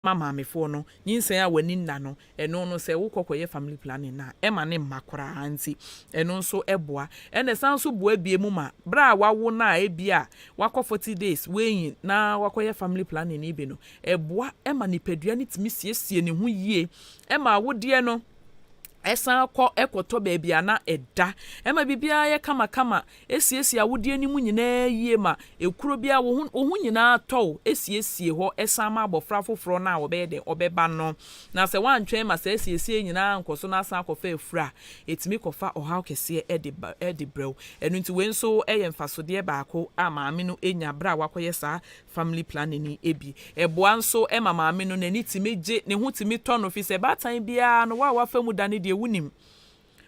Ma maamefoɔ no, nyinsɛn a w'ani nna no, ɛno no sɛ wokɔ kɔyɛ family planning no a, ɛma ne mma koraa nti ɛno nso ɛboa. Ɛna ɛsan nso boa bie mu ma berɛ a wawo no a, ebi a wakɔ 40 days weyin na wakɔyɛ family planning no bi no, ɛboa ɛma nipadua no tumi siesie ne ho yie, ɛma awodeɛ no ɛsan kɔ ɛkɔtɔ baabi a na ɛda, ɛma biribiara yɛ kamakama, esiesie awodeɛ no mu nyinaa yie, ma ekuro biara wo ho nyinaa tɔw, esiesie hɔ, ɛsan ma abɔfra foforɔ no a wɔbɛyɛ dɛ ɔbɛba no. Na sɛ wantwɛn ma sɛ esiesie nyinaa nkɔ so na asan akɔfa efura a, etumi kɔfa ɔhaw kɛseɛ ɛde ba ɛde brɛw. Ɛno nti wei nso ɛyɛ mfasodeɛ baako a maame no enya abere a wakɔyɛ saa family planning ni ebi. Ɛboa nso ɛma maame no n'ani tumi gye, ne ho tumi tɔ no, fi sɛ baatan biara no wa a wafa mu da ne deɛ wunim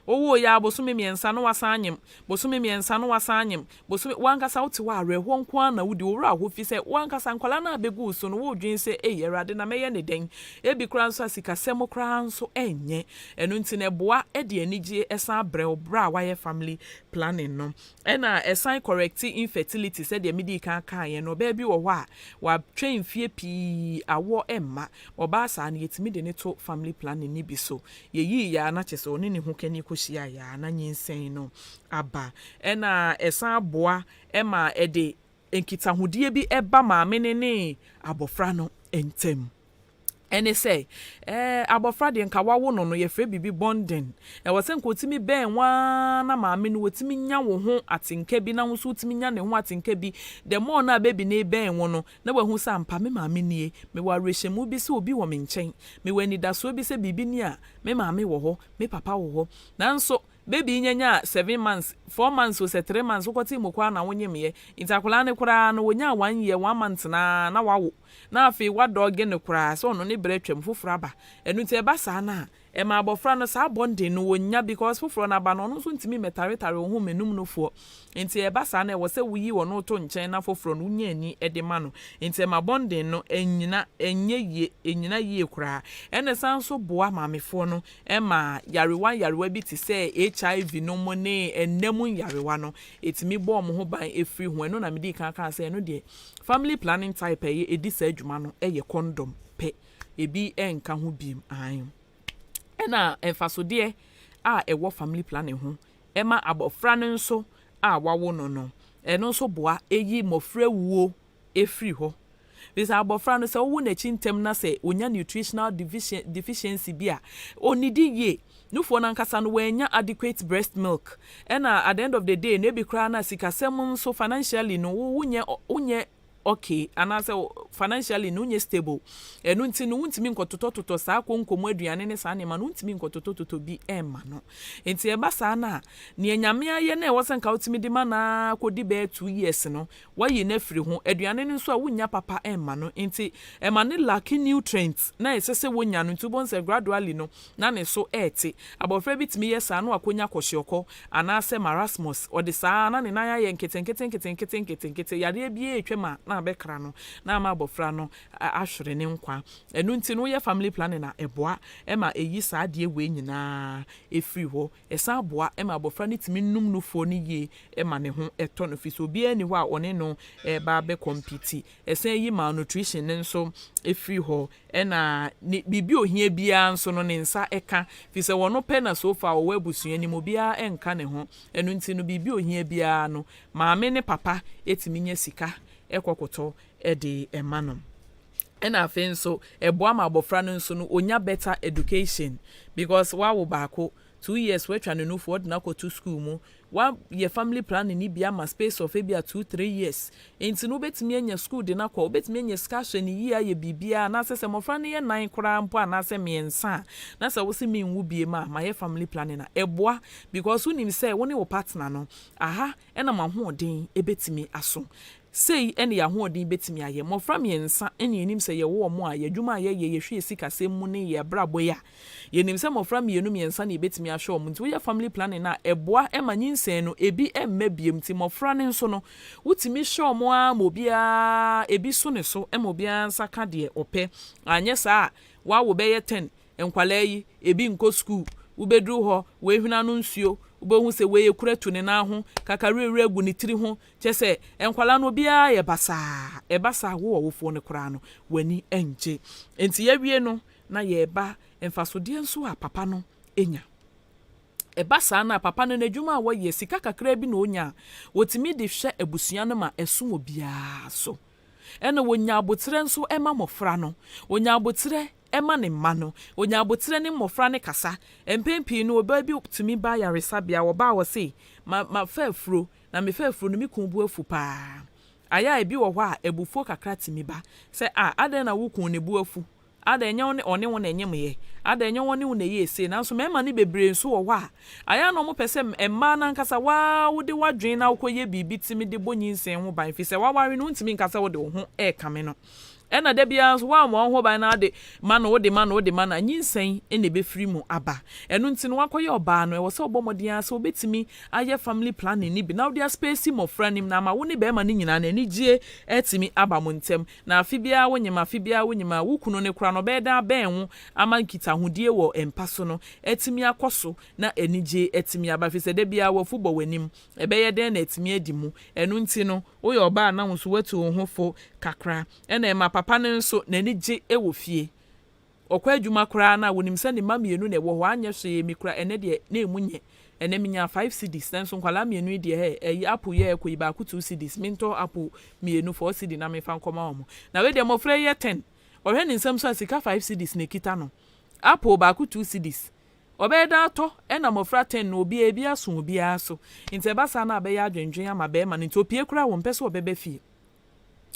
owó yɛ abosome 3 no wasan anyim, bosome 3 no wasan anyim, bosome wankasa wote hɔ awerɛhoɔ nko ara na wodi owura ahɔ, fi sɛ wankasa nkwadaa no abɛgu so no, wodwen sɛ, "Eyi, Awurade, na mɛyɛ ne dɛn?" Ebi koraa nso a sikasɛm koraa nso ɛnyɛ. Ɛno nti na ɛboa ɛde anigye ɛsan brɛ wo brɛ a wayɛ family planning no. Ɛna ɛsan correct infertility, sɛdeɛ medi kan kaeɛ no. Ɔbaa bi wɔ hɔ a watwɛn mfie pii, awoɔ ɛmma. Ɔbaa saa no, yɛtumi de ne to family planning ne bi so. Yɛyii yɛ a, na kyerɛ sɛ ɔne ne ho kani kɔhyia yɛ a, na nyinsɛn no aba. Ɛna ɛsan boa ɛma ɛde nkitahodie bi ɛba maame ne ne abɔfra no ntam. Ɛne sɛ abɔfra deɛ nka wawo no, yɛfrɛ biribi bonding. Ɛwɔ sɛ nka otumi bɛn waa na maame no wɔtumi nya wo ho atenka bi, na wo nso wotumi nya ne ho atenka bi. The more na baby ne bɛn wo no, na wahu sɛ ampa, me maame nie. Mewɔ awerɛhyɛmu bi sɛ obi wɔ me nkyɛn, mewɔ anidasoɔ bi sɛ biribi ni a, me maame wɔ hɔ, me papa wɔ hɔ. Nanso baby nyanya 7 months, 4 months o sɛ 3 months, wokɔte mu koraa na wonyemyɛ nti akwadaa no koraa no wonya 1 year 1 month na wawo, na afei wadɔge no koraa sɛ ɔno ne berɛ twam, foforɔ aba. Ɛno nti ɛba saa no a, ɛma abɔfra no saa bonding no wɔnya, because foforɔ no aba no, ɔno nso ntumi mmɛtaretare wo ho mɛnum no foɔ. Nti ɛba saa no, ɛwɔ sɛ woyi wɔn to nkyɛn na foforɔ no wonya ani de ma no. Nti ɛma bonding no ɛnyina ɛnyɛ yie, ɛnyina yie koraa. Ɛna san so boa maamefoɔ no ɛma yarewa yarewa bi te sɛ HIV no mu ne ɛnam yarewa no, ɛtumi bɔ wɔn ho ban efiri ho. Ɛno na mede kan kan sɛ ɛno deɛ, family planning type ɛyɛ ɛdi saa adwuma no ɛyɛ condom pɛ, ebi ɛnka ho biem ahan. Ɛna mfasodeɛ a ɛwɔ family planning ho ɛma abɔfra no nso a wawo no, ɛno nso boa ɛyi mmɔfra wuo efiri hɔ, bisa abɔfra no sɛ wowo n'akyi ntɛm na sɛ onya nutritional deficiency bi a, onidi yie, nufoɔ nankasa no wɔanya adequate breast milk. Ɛna at the end of the day no, ebi koraa na sikasɛm nso, financially no wonyɛ okay, anaasɛ financially no wonyɛ stable. Ɛno nti no wontumi nkɔtotɔtotɔ saa konkomu aduane ne saa nneɛma no, wontumi nkɔtotɔtotɔ bi ɛmma no. Nti ɛba saa no a, nea Nyame ayɛ na ɛwɔ sɛ nka wotumi de ma naa kɔdi bɛyɛ 2 years no, wayi no afiri ho. Aduane no nso a wonnya papa ɛmma no, nti ɛma ne lack nutrients na ɛsɛ sɛ wonya no. Nti wobɛhu sɛ gradually no na ne so ɛɛte. Abɔfra bi tumi yɛ saa no akɔnya kwashiorkor anaasɛ marasmus. Ɔde saa na ne nan ayɛ nketenkete nketenkete nketenkete, yareɛ bi ɛretwam a na abɛkra no na ama abɔfra no ahwere ne nkwa. Ɛno nti no, woyɛ family planning a, ɛboa ɛma ɛyi saa adeɛ wei nyinaa ɛfiri hɔ. Ɛsan boa ɛma abɔfra no tumi num nufoɔ no yie, ɛma ne ho ɛtɔ no, fi so obiara ni hɔ a ɔne no ɛreba abɛ compete. Ɛsan yi malnutrition ne nso ɛfiri hɔ. Ɛna ne biribi ohia biara nso no ne nsa ɛka, fi sɛ wɔn pɛ na so far wɔwɔ abusua nim, obiara ɛnka ne ho. Ɛno nti no, biribi ohia biara no, maame ne papa ɛtumi nya sika ɛkɔkɔtɔ ɛde ɛma no. Ɛna afei nso ɛboa ma abɔfra no nso no onya better education, because wawo baako, 2 years watwa ne nufu, ɔde no akɔto school mu, wayɛ family planning ni bi ama space of ebi a 2, 3 years, nti no wobɛtumi anya school de no akɔ, wobɛtumi anya sika ahyɛ ne yie, ayɛ biribiara. Anaasɛ sɛ mmɔfra no yɛ nan koraa mpo anaasɛ 3 a, na sɛ wosi mi nwu bie mu a, mayɛ family planning a, ɛboa because wonim sɛ wo ne wo partner no aha ɛna mo ahoɔden ɛbɛtumi aso sei, ɛne yɛn ahoɔden bɛtumi ayɛ mmɔfra 3. Ɛne yɛnim sɛ yɛwɔ wɔn a yɛadwuma a yɛyɛ, yɛhwɛ yɛ sikasɛm mu ne yɛ abrabɔ yi a, yɛnim sɛ mmɔfra 2, 3 na yɛbɛtumi ahwɛ wɔn. Nti woyɛ family planning a, ɛboa ɛma nyinsɛn no ebi ɛmma biem. Nti mmɔfra no nso no, wotumi hyɛ wɔn ara ma obiara ebi so ne so, ɛma obiara nsa ka deɛ ɔpɛ. Anyɛ saa a, wawo bɛyɛ 10 nkwalaa yi, ebi nkɔ school, wobɛduru hɔ wɔehwena no nsuo. Wobɛhu sɛ wei ekura tu ne nan ho, kakawirewire agu ne tiri ho. Kyerɛ sɛ, nkwadaa no obiara yɛ basaa. Ɛba saa a, wo ɔwofoɔ no koraa no, w'ani ngye. Enti yɛawie no, na yɛreba mfasodeɛ nso a papa no nya. Ɛba saa no a, papa no n'adwuma a wɔyɛ, sika kakraa bi na ɔnya a, wɔtumi de hwɛ abusua no ma ɛso obiara so. Ɛna wɔnya aboterɛ nso ma mmɔfra no. Wɔnya aboterɛ ma ne mma no. Wɔnya aboterɛ ne mmɔfra no kasa. Mpɛn pii no, ɔbaa bi tumi ba ayaresabea, ɔba a ɔse, ma mafa afuro, na mefa afuro no me kunu bo afu paa. Ayɛ a ebi wɔ hɔ a, abufuo kakra tumi ba sɛ, ah, adɛn na wo kunu ne bo afu? Adɛn, ɛnyɛ wo ne ɔne wo na ɛnyemyɛ? Adɛn, ɛnyɛ wɔne wo na ɛyɛɛ sei? Nanso mmarima no bebree nso wɔ hɔ a, ayɛ a na wɔpɛ sɛ mmaa no ankasa, wo ara wode w'adwene na wokɔyɛ biribi tumi de bɔ nyinsɛn ho ban, ɛfiri sɛ woaware no, wontumi nka sɛ wode wo ho rekame no. Ɛna da biara nso, woammɔ wo ho ban na wode ma no, wode ma no, wode ma no a, nyinsɛn na ɛbɛfiri mu aba. Ɛno nti no, woakɔyɛ ɔbaa no, ɛwɔ sɛ wobɔ mmɔden ara sɛ wobɛtumi ayɛ family planning no bi na wode aspace mmɔfra no mu na ama wo ne barima no nyinaa no anigyeɛ atumi aba mo ntam. Na afe biara wonyem, afe biara wonyem a, wo kunu no koraa no, ɔbɛyɛ dɛn abɛn wo ama nkitahodie wɔ mpa so no atumi akɔ so na anigye atumi aba? Ɛfiri sɛ da biara w'afu bɔ w'anim. Ɛbɛyɛ dɛn na atumi adi mu? Ɛno nti no, woyɛ ɔbaa a na wo nso woatu wo ho fo kakra. Ɛna ɛma papa no nso n'ani gye wɔ fie. Ɔkɔ adwuma koraa no a, wɔnim sɛ ne mma mmienu na ɛwɔ hɔ. Anyɛ hwee, me kura ɛnnɛ deɛ na ɛmu nyɛ. Ɛnnɛ menyaa 5 cedis, nanso nkwadaa mmienu yi deɛ hɛ, ɛyi apple yi a ɛkɔ yi baako 2 cedis, mentɔ apple mmienu 4 cedi na memfa nkɔma wɔn. Na wei deɛ mmɔfra yi yɛ 10. Ɔhwɛ ne nsam so a, sika 5 cedis na ɛkita no. Apple baako 2 cedis. Ɔbɛyɛ dɛn atɔ? Ɛna mmɔfra 10 no obiara ebi aso obiara so. Nti ɛba saa na abɛyɛ adwendwen ama bɛrima no. Nti opie koraa wɔmpɛ sɛ ɔbɛba fie.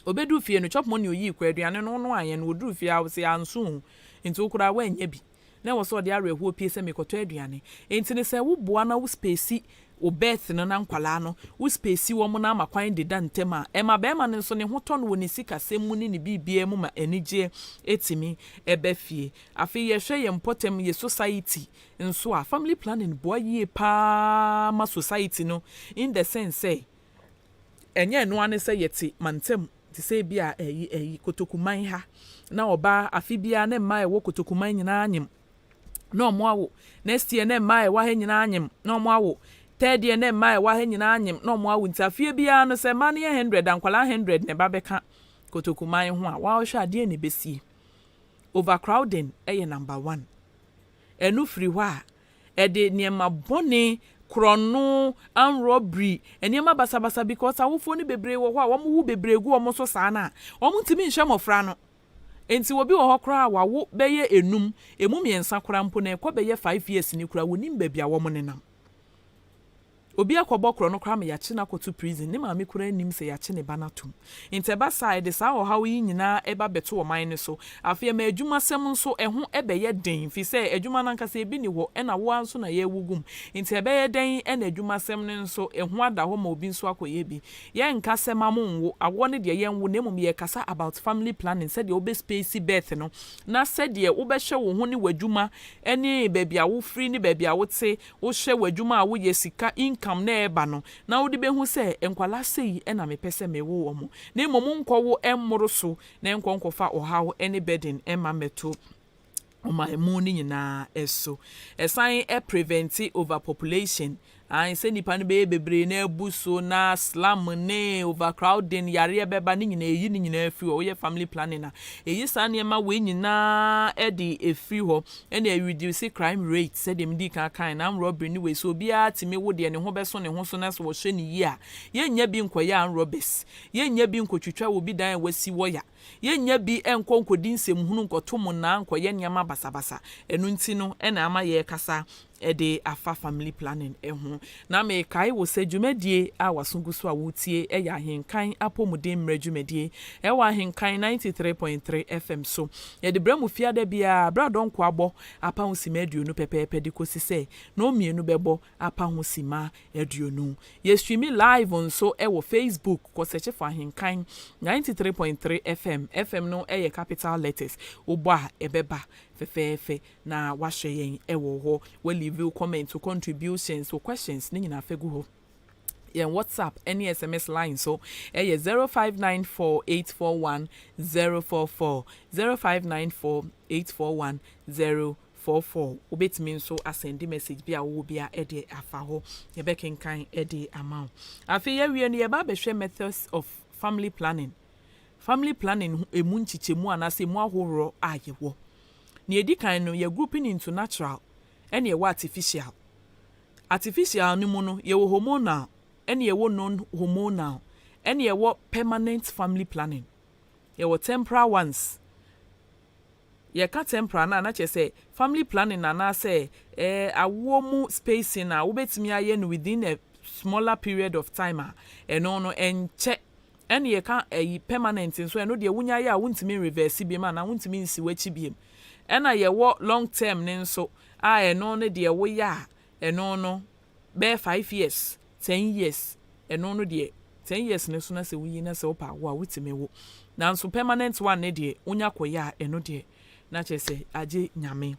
Obɛduru fie no, chop money oyii kɔ aduane no no ayɛ no, wɔduru fie a wɔsɛ anso o. Nti wo koraa woannya bi. Na ɛwɔ sɛ ɔde awerɛhoɔ pie sɛ mekɔtɔ aduane. Nti no sɛ woboa na wo space wo birth no na nkwalaa no, wo space wɔn na ama kwan deda ntɛm a, ɛma bɛrima no nso ne ho tɔ no wɔ ne sikasɛm mu ne ne biribiara mu ma anigyeɛ etumi ɛbɛ fie. Afei yɛhwɛ yɛn mpɔtam, yɛ society nso a, family planning boa yie paa ma society no, in the sense sɛ ɛnyɛ ɛno ne sɛ yɛte mantam te sɛ ebi a ɛyi Kotokuman ha na ɔbaa afe biara ne mmaa a ɛwɔ Kotokuman nyinaa nyim na ɔmo awo. Next year ne mmaa a ɛwɔ ha nyinaa nyim na ɔmo awo. Third year ne mmaa a ɛwɔ ha nyinaa nyim na ɔmo awo. Nti afeɛ biara no, sɛ mmaa no yɛ 100 a, nkwadaa 100 na ɛba bɛka Kotokuman ho a, wɔahwɛ adeɛ na ɛbɛsie. Overcrowding ɛyɛ number one. Ɛno firi hɔ a, ɛde nneɛma bɔne, korɔno, armed robbery, nneɛma basabasa, because awofoɔ no bebree wɔ hɔ a wɔn wo bebree gu wɔn so saa na wɔn ntumi nhyɛ mmɔfra no. Nti obi wɔ hɔ koraa a wawo bɛyɛ enum, emu mmiɛnsa koraa mpo na ɛkɔ bɛyɛ 5 years ni koraa, wɔnim baabi a wɔn nenam. Obi akɔbɔ korɔ no koraa ma yɛakye no akɔto prison, ne maame koraa nim sɛ yɛakye ne ba no atom. Nti ɛba saa, yɛde saa ɔhaw yi nyinaa ɛba bɛto ɔman no so. Afei ɛma adwumasɛm nso ɛho ɛbɛyɛ den, fi sɛ adwuma no ankasa ebi ni hɔ, ɛna woa nso na yɛrewu gum. Nti ɛbɛyɛ dɛn ɛna adwumasɛm no nso ɛho ada hɔ ma obi nso akɔyɛ bi? Yɛnka sɛ ma mo nwo awoɔ no deɛ, yɛnwo, na mmom yɛkasa about family planning, sɛdeɛ wobɛ space birth no na sɛdeɛ wobɛhwɛ wo ho ne w'adwuma ne baabi a wofiri ne baabi a wote, wohwɛ w'adwuma a woyɛ, sika income na ɛreba no, na wode bɛhu sɛ nkwalaa sei ɛna mepɛ sɛ mewo wɔn, na mmom nkɔwo ɛmmoro so na nkɔ nkɔfa ɔhaw ne burden ɛma mmɛto ɔman mu no nyinaa. Ɛso ɛsan prevent overpopulation an sɛ nipa no bɛyɛ bebree na abu so na slum ne overcrowding, yareɛ bɛba ne nyinaa. Eyi ne nyinaa firi hɔ. Woyɛ family planning a, eyi saa nneɛma wei nyinaa ɛde efiri hɔ. Ɛna reduce crime rate, sɛdeɛ medi kan kan na armed robbery ne wei so, obiara tumi wo deɛ ne ho bɛso ne ho so na so wɔhyɛ ne yie a, yɛnnya bi nkɔyɛ armed robbers, yɛnnya bi nkɔtwitwa obi dan a wasi wɔ ya, yɛnnya bi nkɔ nkɔdi nsɛmhunu, nkɔto mo naa, nkɔyɛ nneɛma basabasa. Ɛno nti no ɛna ama yɛrekasa ɛde afa family planning ɛho. Na mekae wɔ sɛ dwumadie a waso gu so a wotie ɛyɛ Ahenkan Apɔmuden Mmerɛ dwumadie ɛwɔ Ahenkan 93.3 FM so. Yɛde brɛ mu fiada biara berɛ a dɔnko abɔ apa ho sima 20 pɛpɛɛpɛ de kɔsi sɛ na ɔmmienu bɛbɔ apa ho sima 20. Yɛstream live nso ɛwɔ Facebook. Kɔ search for Ahenkan 93.3 FM. FM no ɛyɛ capital letters. Wobɔ a, ɛbɛba fɛfɛɛfɛ na wahwɛ yɛn ɛwɔ hɔ. Waleave wo comment, wo contributions, wo questions ne nyinaa fɛ gu hɔ. Yɛn WhatsApp ne SMS line so ɛyɛ 0594841044, 05948410. 44. Wobɛtumi nso asend message bi a wowɔ bi a ɛde afa hɔ, yɛbɛkenkan ɛde ama wo. Afei yɛwie no, yɛba abɛhwɛ methods of family planning. Family planning emu nkyekyɛmu anaasɛ emu ahoroɔ a yɛwɔ. Nea edi kan no, yɛ grouping into natural ɛna yɛwɔ artificial. Artificial no mu no, yɛwɔ hormonal, ɛna yɛwɔ non hormonal, ɛna yɛwɔ permanent family planning, yɛwɔ temporal ones. Yɛka temporal no a, na kyerɛ sɛ family planning anaasɛ awoɔ mu spacing a wobɛtumi ayɛ no within a smaller period of time a ɛno no ɛnkyɛ. Ɛna yɛka ɛyi permanent nso, ɛno deɛ wonya yɛ a wontumi reverse biem anaa wontumi nsi w'akyi biem. Ɛna yɛwɔ long term ne nso a, ɛno no deɛ woyɛ a, ɛno no bɛyɛ 5 years, 10 years. Ɛno no deɛ, 10 years ne so na sɛ woyi na sɛ wopɛ awo a, wotumi wo. Nanso permanent one ne deɛ, wonya kɔyɛ a, ɛno deɛ na kyerɛ sɛ agye Nyame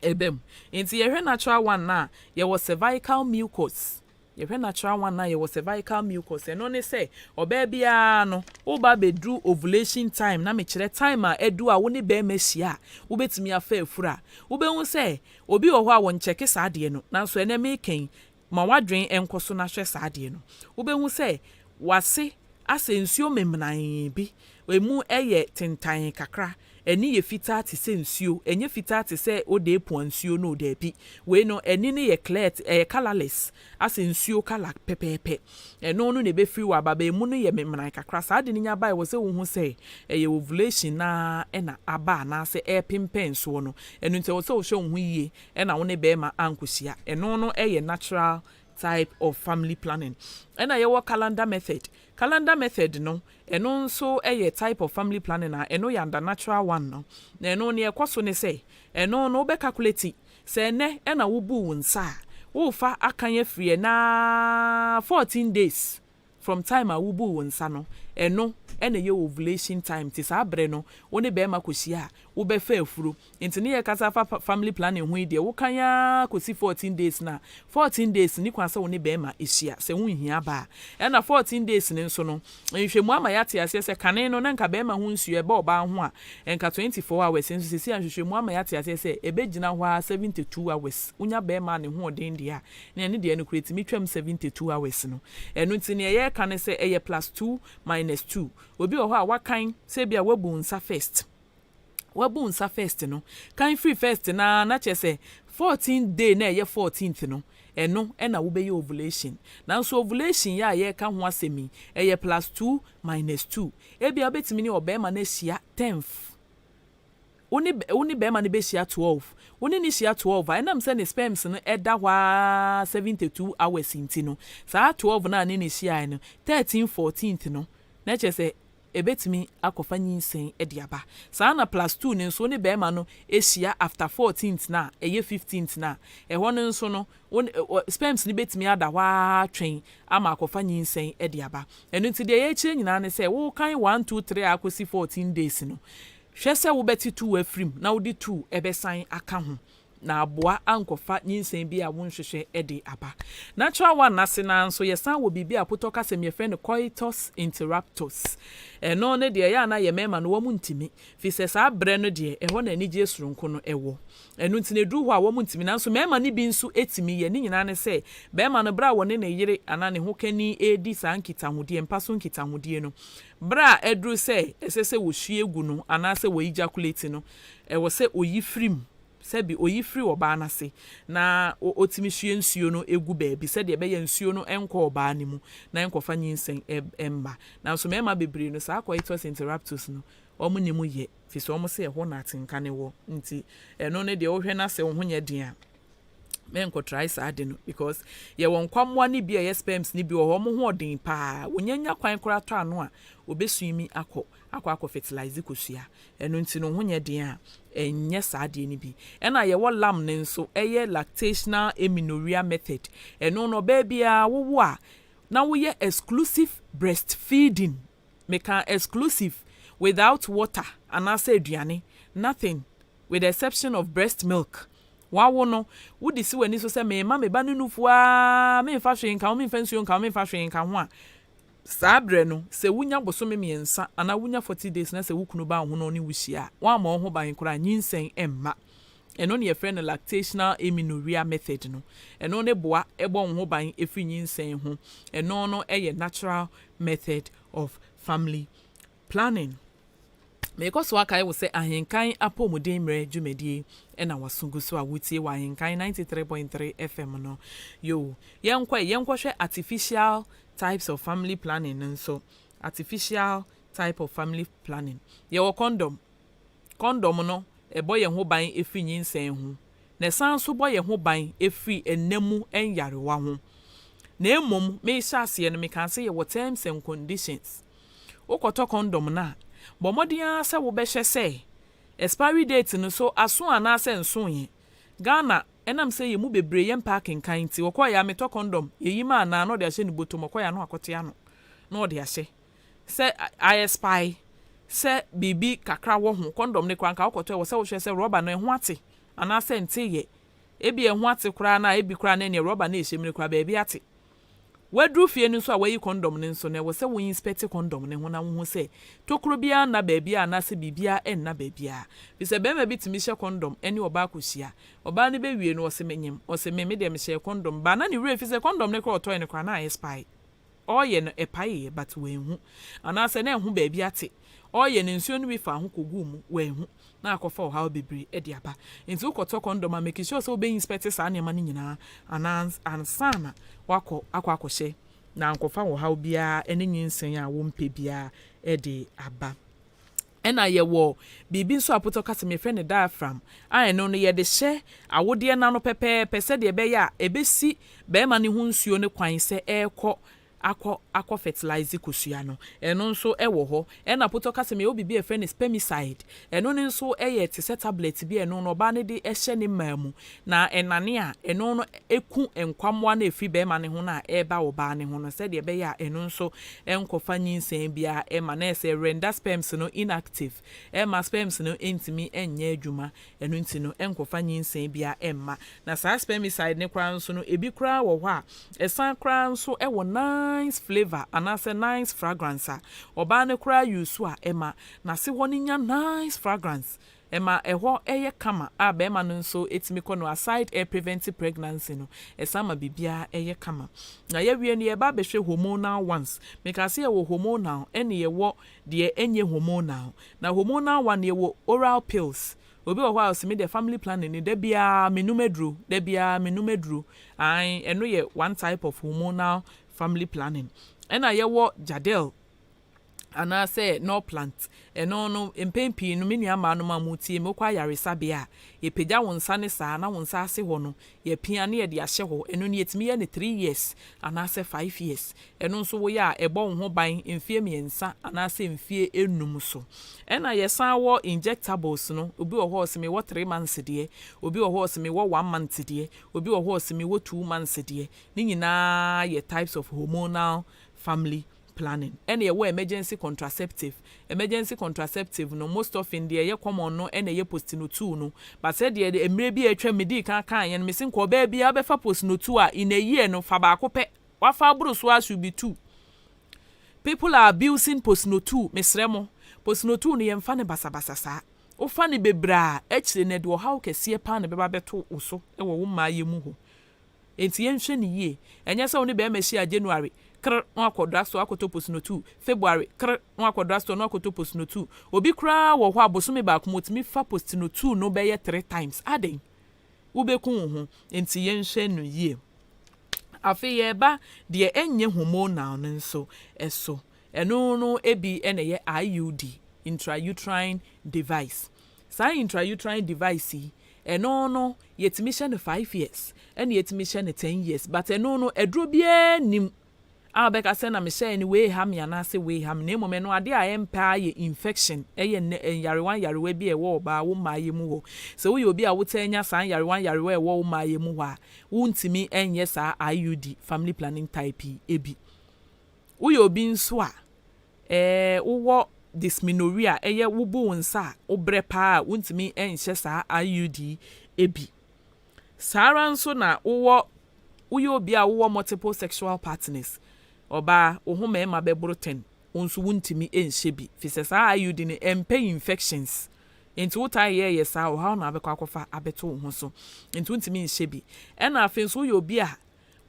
ɛbɛm. Nti yɛhwɛ natural one na yɛwɔ cervical mucus. Yɛhwɛ natural one na yɛwɔ cervical mucus. Ɛno ne sɛ ɔbaa biara no, woba abɛduru ovulation time, na mekyerɛ time a ɛdu a wo ne bɛrima hyia a wobɛtumi afa afuru a, wobɛhu sɛ obi wɔ hɔ a wɔnkyɛke saa adeɛ no. Nanso ɛnɛ meekɛn ma wadwen nkɔ so na hwɛ saa adeɛ no, wobɛhu sɛ wase asɛ nsuo memnan bi, emu yɛ tentan kakra, ani yɛ fitaa te sɛ nsuo. Ɛnyɛ fitaa te sɛ ode epua nsuo no, daabi. Wei no, ani no yɛ clear, ɛyɛ colourless, asɛ nsuo colour pɛpɛɛpɛ. Ɛno no na ebɛfiri wɔ aba, emu no yɛ memnan kakra. Saa de no nya ba, ɛwɔ sɛ wohu sɛ ɛyɛ ovulation naa ɛna aba anaasɛ ɛɛpempɛn soɔ no. Ɛno nti ɛwɔ sɛ wohwɛ wo ho yie ɛna wo ne bɛrima ankɔhyia. Ɛno no ɛyɛ natural type of family planning. Ɛna yɛwɔ calendar method. Calendar method no, ɛno nso yɛ type of family planning a ɛno yɛ under natural one no. Na ɛno ne ɛkɔ so ne sɛ, ɛno no wobɛ calculate sɛ ɛnɛ ɛna wobu wo nsa a, wofa akan afiri ɛnaa 14 days from time a wobu wo nsa no, ɛno ɛna ɛyɛ ovulation time. Ti saa berɛ no, wo ne bɛrima kɔhyia a, wobɛfa afuro. Nti ne yɛ kasa fa family planning ho yi deɛ, wokan ara kɔsi 14 days. Na 14 days ne kwan sɛ wo ne bɛrima ahyia sɛ wonhia ba a. Ɛna 14 days ne nso no, nhwɛmu ama yɛate aseɛ sɛ kane no na nka bɛrima ho nsuo ɛbɛ ɔbaa ho a, nka 24 hours. Nso sisi a, nhwehwɛmu ama yɛate aseɛ sɛ ɛbɛgyina hɔ a 72 hours. Wonya bɛrima a ne ho ɔden deɛ a, ne ɛne deɛ no kura etumi twam 72 hours no. Ɛno nti nea yɛreka ne sɛ ɛyɛ plus two minus two. Obi wɔ hɔ a wakan sɛ ebi a wabu nsa first, wabu nsa first no, kan firi first na kyerɛ sɛ 14 day na ɛyɛ 14th no, ɛno ɛna wobɛyɛ ovulation. Nanso ovulation yɛ a yɛreka ho asɛm yi, ɛyɛ plus two minus two. Ebi a wobɛtumi ne ɔbɛrima no ahyia 10th, wo ne bɛrima no bɛhyia 12. Wo ne ne hyia 12 a, ɛnam sɛ ne sperms no ɛda hɔ ara 72 hours nti no, saa 12 no a ne ne hyia no, 13, 14th no, na kyerɛ sɛ ebetumi akɔfa nyinsɛn de aba. Saa na plus two ne nso, ne bɛrima no ahyia after 14th na ɛyɛ 15th, na ɛhɔ no nso no, sperms no betumi ada hɔ ara twɛn ama akɔfa nyinsɛn de aba. Ɛno nti deɛ yɛrekyerɛ nyinaa ne sɛ, wɔrekan 1, 2, 3 akɔsi 14 days no, hwɛ sɛ wobɛte two afirim na wode two ɛbɛsan aka ho na aboa ankɔfa nyinsɛn bi a wonhwehwɛ de aba. Natural one n'ase na nso, yɛsan wɔ biribi a potɔ kasɛm yɛfrɛ no coitus interruptus. Ɛno ne deɛ ɛyɛ ana yɛ mmarima no wɔn ntumi fi sɛ saa berɛ no deɛ, ɛhɔ na anigye soronko no ɛwɔ. Ɛno nti na eduru hɔ a wɔn ntumi. Nanso mmarima no bi nso etumi yɛ. Ne nyinaa ne sɛ bɛrima no, berɛ a wɔne ne yere anaa ne ho kani edi saa nkitahodie, mpa so nkitahodie no, berɛ a ɛduru sɛ ɛsɛ sɛ wɔhwie gu no anaasɛ wɔ ejaculate no, ɛwɔ sɛ oyi firim, sɛbi, oyi firi ɔbaa n'ase na otumi hwie nsuo no egu baabi sɛdeɛ ɛbɛyɛ nsuo no nkɔ ɔbaa no mu na nkɔfa nyinsɛn ɛmba. Nanso mmarima bebree no, saa coitus interruptus no, wɔn ne mu yɛ fi sɛ wɔn sɛ ɛhɔ na atenka ne wɔ. Nti ɛno ne deɛ, wohwɛ na sɛ wɔn ho nyɛ den a, mɛnkɔ try saa de no, because yɛwɔ nkwammoa no bi a ɛyɛ sperms no bi wɔ hɔ, wɔn ho ɔden paa. Wɔnyanya kwan koraa tɔ ano a, obɛsui akɔ fertilize kosua. Ɛno nti no, ho nyɛ den a, ɛnyɛ saa adeɛ no bi. Ɛna yɛwɔ LAM ne nso, ɛyɛ lactational amenorrhea method. Ɛno no, ɔbaa biara wowo a na woyɛ exclusive breastfeeding. Meka exclusive, without water anaasɛ aduane, nothing with the exception of breast milk. Wawo no, wode si w'ani so sɛ mema me ba no nufu aa, memfa hwee nka ho, memfa nsuo nka ho, memfa hwee nka ho a, saa berɛ no, sɛ wonya bosome 3 anaa wonya 40 days na sɛ wo kunu ba wo ho na ɔne wo hyia a, woammɔ wo ho ban koraa, nyinsɛn mma. Ɛno ne yɛfrɛ no lactational amenorrhea method no. Ɛno ne boa ɛbɔ wo ho ban ɛfiri nyinsɛn ho. Ɛno no ɛyɛ natural method of family planning. Meekɔ so akae wo sɛ Ahenkan Apɔmuden Mmerɛ dwumadie ɛna waso gu so a wotie wɔ Ahenkan 93.3 FM no. Yo, yɛnkɔ, yɛnkɔhwɛ artificial types of family planning no nso. Artificial type of family planning, yɛwɔ condom. Condom no ɛbɔ yɛn ho ban ɛfiri nyinsɛn ho, na ɛsan nso bɔ yɛn ho ban ɛfiri ɛnam nyarewa ho. Na mmom mehyɛ aseɛ no, meka sɛ yɛwɔ terms and conditions. Wokɔtɔ condom no a, bɔ mmɔden ara sɛ wobɛhyɛ sɛ expiry date no so aso anaasɛ nsoeɛ. Ghana, ɛnam sɛ yɛn mu bebree yɛn mpa akenkan nti, wɔkɔ yɛ ametɔ condom, yɛyi ma anaa na ɔde ahyɛ ne bɔtɔm, ɔkɔ yɛ ano akɔte ano na ɔde ahyɛ sɛ ayɛ spy sɛ biribi kakra wɔ ho. Condom ne koraa nka wokɔtɔ, ɛwɔ sɛ wohwɛ sɛ rɔba no ɛho ate anaasɛ nte yɛ. Ebi ɛho ate koraa na ebi koraa na ɛneɛ rɔba no ɛhyɛ mu no koraa baabi ate. Waduru fie no nso a, wayi condom no nso no, ɛwɔ sɛ wo inspect condom ne ho na wohu sɛ tokuro biara nna baabi a anaasɛ biribiara nna baabi a fi sɛ bɛrima bi tumi hyɛ condom ne ɔbaa kɔhyia. Ɔbaa no bɛwie no, ɔsɛ menyim, ɔsɛ me deɛ mehyɛ condom baa na ne werɛ fi sɛ condom no koraa ɔtɔɛ no koraa na ayɛ spy. Ɔyɛ no ɛpaeɛ but wanhu, anaasɛ na ɛho baabi ate. Ɔyɛ no, nsuo no bi fa ho kɔguu mu, wanhu na akɔfa ɔhaw bebree de aba. Nti wokɔtɔ condom a, make sure sɛ wobɛ inspect saa nneɛma no nyinaa anaa ansa na wakɔ akɔhyɛ na ankɔfa ɔhaw biara ne nyinsɛn a wompɛ biara de aba. Ɛna yɛwɔ biribi nso a potɔ kasa mefrɛ no diaphragm, a ɛno no yɛde hyɛ awodeɛ n'ano pɛpɛɛpɛ sɛdeɛ ɛbɛyɛ a ɛbɛsi bɛrima ne ho nsuo no kwan sɛ ɛrekɔ akɔ fertilize kosua no. Ɛno nso ɛwɔ hɔ. Ɛna potɔ kasa mi yɛwɔ biribi a yɛfrɛ no spermicide. Ɛno no nso ɛyɛ te sɛ tablet bi a ɛno no ɔbaa no de ɛhyɛ ne mmaa mu na ɛnane a, ɛno no eku nkwammoa no efiri bɛrima ne ho no a ɛreba ɔbaa ne ho no, sɛdeɛ ɛbɛyɛ a ɛno nso ɛnkɔfa nyinsɛn biara ɛma na ɛsɛ render sperms no inactive, ɛma sperms no ntumi ɛnyɛ adwuma. Ɛno nti no ɛnkɔfa nyinsɛn biara ɛmma. Na saa spermicide ne koraa nso no, ebi koraa wɔ hɔ a ɛsan koraa nso ɛwɔ nice flavour anaasɛ nice fragrance a ɔbaa no koraa use a, ɛma n'ase hɔ no nya nice fragrance, ɛma ɛhɔ ɛyɛ kama a bɛrima no nso etumi kɔ no. Aside ɛ prevent pregnancy no, ɛsan ma biribiara ɛyɛ kama. Na yɛwie no, yɛba abɛhwɛ hormonal ones. Meka sɛ yɛwɔ hormonal ɛne yɛwɔ deɛ ɛnyɛ hormonal. Na hormonal one, yɛwɔ oral pills. Obi wɔ hɔ a ɔsɛ me deɛ, family planning ni, da biara menum aduro, da biara menum aduro. Ae, ɛno yɛ one type of hormonal family planning. Ɛna yɛwɔ Jadelle anaasɛ Norplant. Ɛno no, mpɛn pii no, me nua mmaa no ma mu tie me, wokɔ ayaresabea a, yɛpagya wo nsa ne saa na wo nsa ase hɔ no, yɛpia ne yɛde ahyɛ hɔ. Ɛno no yɛtumi yɛ no 3 years anaasɛ 5 years. Ɛno nso woyɛ a, ɛbɔ wo ho ban mfie 3 anaasɛ mfie 5 so. Ɛna yɛsan wɔ injectables no. Obi wɔ hɔ ɔsɛ mewɔ 3 months deɛ, obi wɔ hɔ ɔsɛ mewɔ one month deɛ, obi wɔ hɔ ɔsɛ mewɔ 2 months deɛ. Ne nyinaa yɛ types of hormonal family planning. Ɛna yɛwɔ emergency contraceptive. Emergency contraceptive no, most often deɛ ɛyɛ common no ɛna ɛyɛ Postinor 2 no. But sɛ deɛ mmerɛ bi a atwa me di kan kan yɛn no, mesi nkɔ ɔbaa bi a wobɛfa Postinor 2 a, in a year no fa baako pɛ. Wafa aboro so a, should be two. People are abusing Postinor 2. Mesrɛ mo, Postinor 2 no, yɛmfa ne basabasa saa. Wofa ne bebree a, akyire no de ɔhaw kɛseɛ paa na ɛbɛba bɛto wo so wɔ wo mmaa yɛ mu hɔ. Nti yɛnhwɛ ne yie. Ɛnyɛ sɛ wo ne bɛrima hyia January kr na wakɔ drugstore akɔtɔ Postinor 2, February kr na wakɔ drugstore na wakɔtɔ Postinor 2. Obi koraa wɔ hɔ a, bosome baako mu otumi fa Postinor 2 no bɛyɛ three times. Adan wobɛku wo ho? Nti yɛnhwɛ no yie. Afei yɛreba deɛ ɛnyɛ hormonal no nso ɛso. Ɛno no ebi ɛna ɛyɛ IUD, intrauterine device. Saa intrauterine device yi, ɛno no yɛtumi hyɛ no 5 years ɛna yɛtumi hyɛ no 10 years, but ɛno no aduro biara nim a bɛka sɛ na mehyɛ no wei ha me anaasɛ wei ha me. Na mmom ɛno adeɛ a ɛmpɛ ayɛ infection, ɛyɛ nnɛ nyarewa nyarewa bi a ɛwɔ ɔbaa wo mmaa yɛ mu hɔ. Sɛ woyɛ obi a wotaa nya saa nyarewa nyarewa a ɛwɔ wo mmaa yɛ mu hɔ a, wontumi nyɛ saa IUD family planning type yi ebi. Woyɛ obi nso a wowɔ dysmenorrhea, ɛyɛ wobu wo nsa a wobrɛ paa a, wontumi nhyɛ saa IUD ebi. Saa ara nso na woyɛ obi a wowɔ multiple sexual partners, ɔbaa wo ho mmarima bɛboro 10, wo nso wontumi nhyɛ bi, fi sɛ saa IUD no ɛmpɛ infections. Nti wotaa yɛɛyɛ saa, ɔhaw na abɛkɔ akɔfa abɛto wo ho so. Nti wontumi nhyɛ bi. Ɛna afei nso, woyɛ obi a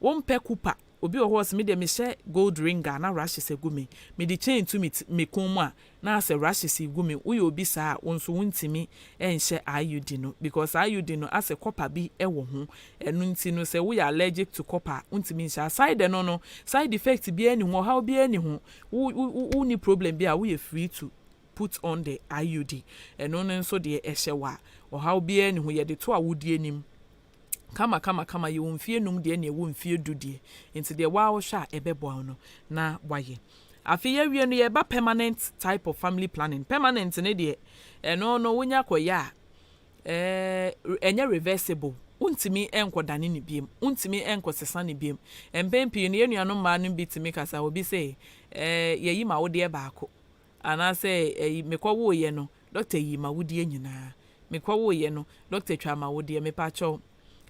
wompɛ copper. Obi wɔ hɔ, ɔsɛ, "Me deɛ, mehyɛ gold ring a, na rashes agu me. Mede chain to me me kɔn mu a, na asɛ rashes gu me." Woyɛ obi saa a, wo nso wontumi nhyɛ IUD no, because IUD no, asɛ copper bi wɔ ho. Ɛno nti no, sɛ woyɛ allergic to copper, wontumi nhyɛ. Aside no, side effect biara ni ho, ɔhaw biara ni ho, wo wo wonni problem bi a, woyɛ free to put on the IUD. Ɛno no nso deɛ, ɛhyɛ wɔ a, ɔhaw biara ni ho. Yɛde to awodie nim kama kama kama. Yɛwɔ mfie 5 deɛ, ne ɛwɔ mfie 10 deɛ. Nti deɛ waa wɔhwɛ a ɛbɛboa wo no na wayɛ. Afei yɛwie no, yɛba permanent type of family planning. Permanent ne deɛ, ɛno no, wonya kɔyɛ a, ɛnyɛ reversible. Wontumi nkɔdane ne biem, wontumi nkɔsesa ne biem. Mpɛn pii no, yɛn nuanom mmaa no bi tumi kasa, obi sɛ, "Yɛyi ma wodeɛ baako," anaasɛ, "Ɛyi mekɔwoeɛ no, dɔkta yi ma wodeɛ nyinaa. Mekɔwoeɛ no, dɔkta twa ma wodeɛ." Mepakyɛw,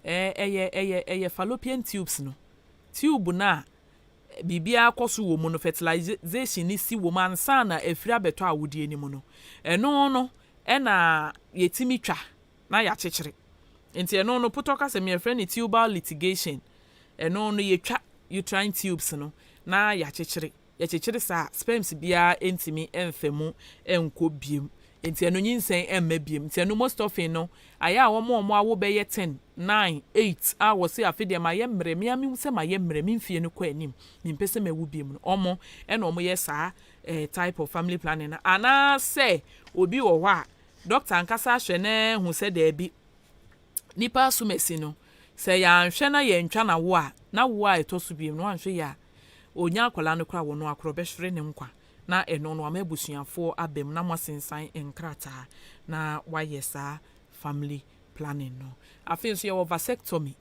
ɛyɛ fallopian tubes no, tube no a biribiara kɔ so wɔ mu no, fertilization ni si wɔ mu ansa na efiri abɛtɔ awodie no mu no, ɛno no ɛna yɛtumi twa na yɛakyekyere. Nti ɛno no, potɔ kasa mi, yɛfrɛ no tubal ligation. Ɛno no, yɛtwa uterine tubes no na yɛakyekyere. Yɛkyekyere saa, sperms biara ntumi mfa mu nkɔ biem, nti ɛno nyinsɛn mma biem. Nti ɛno, most often no, ayɛ a wɔn a wɔn awo bɛyɛ 10, 9, 8 a wɔsi, "Afe deɛ, ma yɛ mmerɛ mmea mi sɛ ma yɛ mmerɛ mi, mfie no kɔ anim, mi mpɛ sɛ ma ɛwu biem" no, wɔn ɛna wɔn yɛ saa type of family planning no. Anaasɛ obi wɔ hɔ a, doctor ankasa ahwɛ na ehu sɛ daabi, nipa asomasi no, sɛ yɛanhwɛ na yɛntwa na wo a na wo a ɛtɔ so biem no, wanhwɛ yɛ a, onya akwadaa no koraa, wɔn akorɔ bɛhwere ne nkwa, na ɛno no ama abusuafoɔ aba mu na mo asensan nkrataa na wayɛ saa family planning no. Afei nso, yɛwɔ vasectomy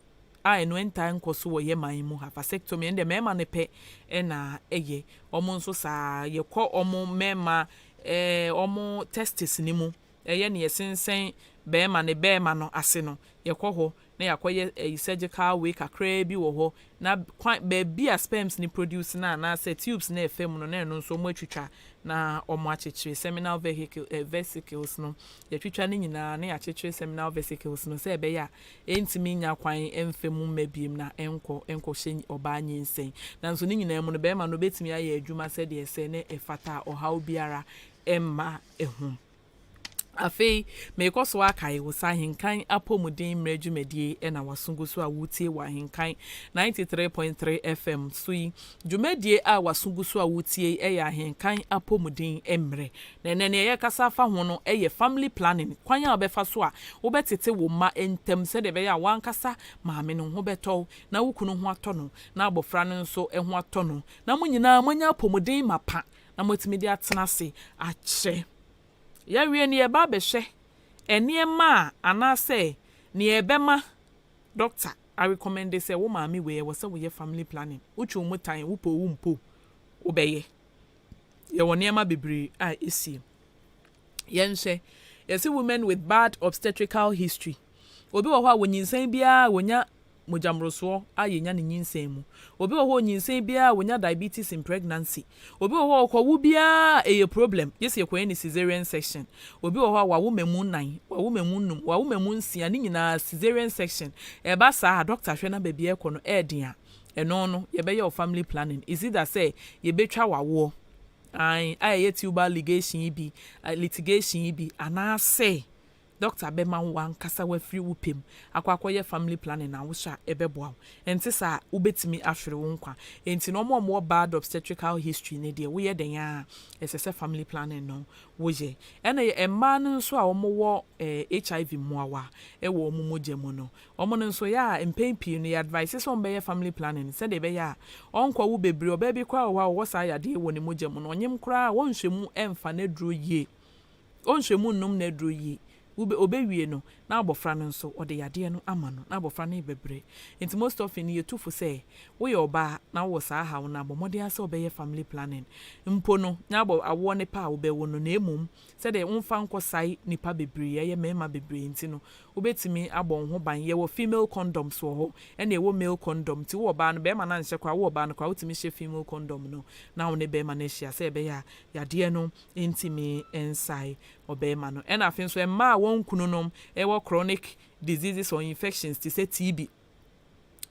a ɛno ntaa nkɔ so wɔ yɛ man mu ha. Vasectomy ɛno deɛ, mmarima no pɛ ɛna ɛyɛ. Wɔn nso saa, yɛkɔ wɔn mmarima wɔn testis ne mu, ɛyɛ ne yɛsensɛn bɛrima ne bɛrima no ase no, yɛkɔ hɔ na yɛakɔyɛ ɛyi surgical way kakraa bi wɔ hɔ, na kwan beebi a sperms ne produce na anaasɛ tubes na ɛfɛ mu no, na ɛno nso wɔn atwitwa na wɔn akyekyere seminal vehicle vesicles no. Yɛtwitwa ne nyinaa na yɛakyekyere seminal vesicles no sɛ ɛbɛyɛ a ɛntumi nya kwan ɛmfɛ mu mma biem na ɛnkɔ ɛnkɔhyɛ ɔbaa nyinsɛn. Nanso ne nyinaa mu no, bɛrima no bɛtumi ayɛ adwuma sɛdeɛ ɛsɛ ne ɛfata a ɔhaw biara ɛmma ɛho. Afei meekɔ so akae wo sɛ Ahenkan Apɔmuden Mmerɛ dwumadie ɛna waso gu so a wotie wɔ Ahenkan 93.3 FM so yi. Dwumadie a waso gu so a wotie ɛyɛ Ahenkan Apɔmuden Mmerɛ, na ɛnɛ nea yɛkasa afa ho no ɛyɛ family planning, kwan a wobɛfa so a wobɛtete wo mma ntam sɛdeɛ ɛbɛyɛ a wankasa maame no ho bɛtɔ, na wo kunu ho atɔ no, na abɔfra no nso ho atɔ no, na mo nyinaa moanya apɔmuden mapa na moatumi de atena ase akyɛ. Yɛawie no, yɛba abɛhwɛ nneɛma a anaasɛ nea ɛbɛma doctor arecommend sɛ wo maame wei, ɛwɔ sɛ woyɛ family planning. Wotwe wo mu tan, wopɛ owu mpo, wobɛyɛ. Yɛwɔ nneɛma bebree a ɛsie. Yɛnhwɛ, yɛsi women with bad obstetrical history. Obi wɔ hɔ a, wɔnyinsɛn biara, wɔnya mogyamorosoɔ a yɛnya ne nyinsɛn mu. Obi wɔ hɔ, nyinsɛn biara, wɔnya diabetes in pregnancy. Obi wɔ hɔ, ɔkɔwo biara, ɛyɛ problem, yɛsi yɛkɔyɛ ne cesarean section. Obi wɔ hɔ a, wawo mɛmu 4, wawo mɛmu 5, wawo mɛmu 6, ne nyinaa cesarean section. Ɛba saa a, doctor hwɛ na baabi ɛkɔ no ɛɛden a, ɛno no yɛbɛyɛ wɔ family planning. Is either sɛ yɛbɛtwa wawoɔ ae a ɛyɛ tubal ligation yi bi, litigation yi bi, anaasɛ doctor bɛma wo ankasa wafiri wo pɛm akɔ akɔyɛ family planning na wohyɛ a ɛbɛboa wo. Ɛnte saa, wobɛtumi ahwere wo nkwa. Nti na ɔmo a ɔmo bad obstetrical history ne deɛ, woyɛ den a, ɛsɛ sɛ family planning no woyɛ. Ɛna mmaa no nso a wɔwɔ HIV mmoawa ɛwɔ wɔn mogya mu no, wɔn no nso yɛ a, mpɛn pii no, yɛ advice sɛ wɔn bɛyɛ family planning sɛdeɛ ɛbɛyɛ a ɔnkɔ wo bebree. Ɔbaa bi koraa wɔ hɔ a ɔwɔ saa yadeɛ wɔ ne mogya mu no, ɔnyem koraa, wɔnhwɛ mu ɛmfa n'aduro yie, ɔnhwɛ mu nnum n'aduro yie, obɛwie no na abɔfra no nso ɔde yadeɛ no ama no, na abɔfra no yɛ bebree. Nti most often yɛtu fo sɛ woyɛ ɔbaa na wowɔ saa haw no, abɔ mmɔden sɛ wobɛyɛ family planning mpo no, nyɛ abɔ awoɔ ne pa a wobɛwo no, na emom sɛdeɛ womfa nkɔsae nipa bebree, ɛyɛ mmarima bebree. Nti no, wobɛtumi abɔ wo ho ban. Yɛwɔ female condoms wɔ hɔ, ɛna ɛwɔ male condom. Nti wowɔ ɔbaa no, bɛrima no anhyɛ koraa, wowɔ ɔbaa no koraa, wotumi hyɛ female condom no na wo ne bɛrima no ahyia sɛ ɛbɛyɛ a yadeɛ no ntumi nsae. ɔbarima no. Ɛna afei nso mmaa a wɔn kununom wɔ chronic diseases or infections te sɛ TB,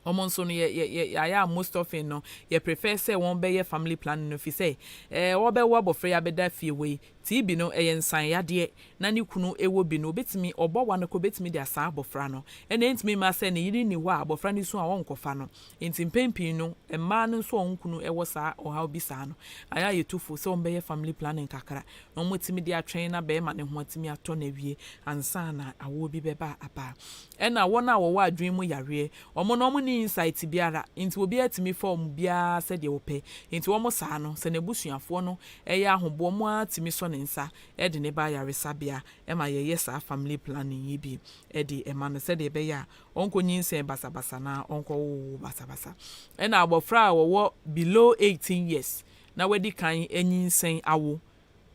wɔn nso no yɛ yɛ yɛ yɛayɛ a most often no yɛ prefer sɛ wɔn bɛyɛ family planning no fi sɛ ɛɛ wɔbɛwo abɔfra yi abɛda fie hɔ yi TB no ɛyɛ nsan yadeɛ na ne kunu ɛwɔ bi no obetumi ɔbɔ wa no kɔ obetumi de asan abɔfra no ɛna ɛntumi ma sɛ ne yere ni hɔ a abɔfra no su a wɔnkɔfa no nti mpɛn pii no mmaa no nso a wɔn kunu ɛwɔ saa ɔhaw bi saa no ayɛ a yɛtu fo sɛ wɔn bɛyɛ family planning kakra na wɔn atumi de atwɛn na bɛrima ne ho atumi atɔ no awie ansa na awoɔ bi bɛba aba ɛna wɔn a wɔwɔ adwene mu yareɛ wɔn no wɔn ni insight biara nti obiara tumi fa wɔn biara sɛdeɛ wɔpɛ nti wɔn saa no sɛ n'abusuafoɔ no ɛyɛ ahoboɔ wɔn ara tumi sɔ ne nsa ɛde ne ba ayaresabea ɛma yɛyɛ saa family planning yi bi ɛde ɛma no sɛdeɛ ɛbɛyɛ a ɔnkɔ nyinsɛn basabasa na ɔnkɔ wowo basabasa ɛna abɔfra a wɔwɔ below 18 years na wadi kan anyinsɛn awo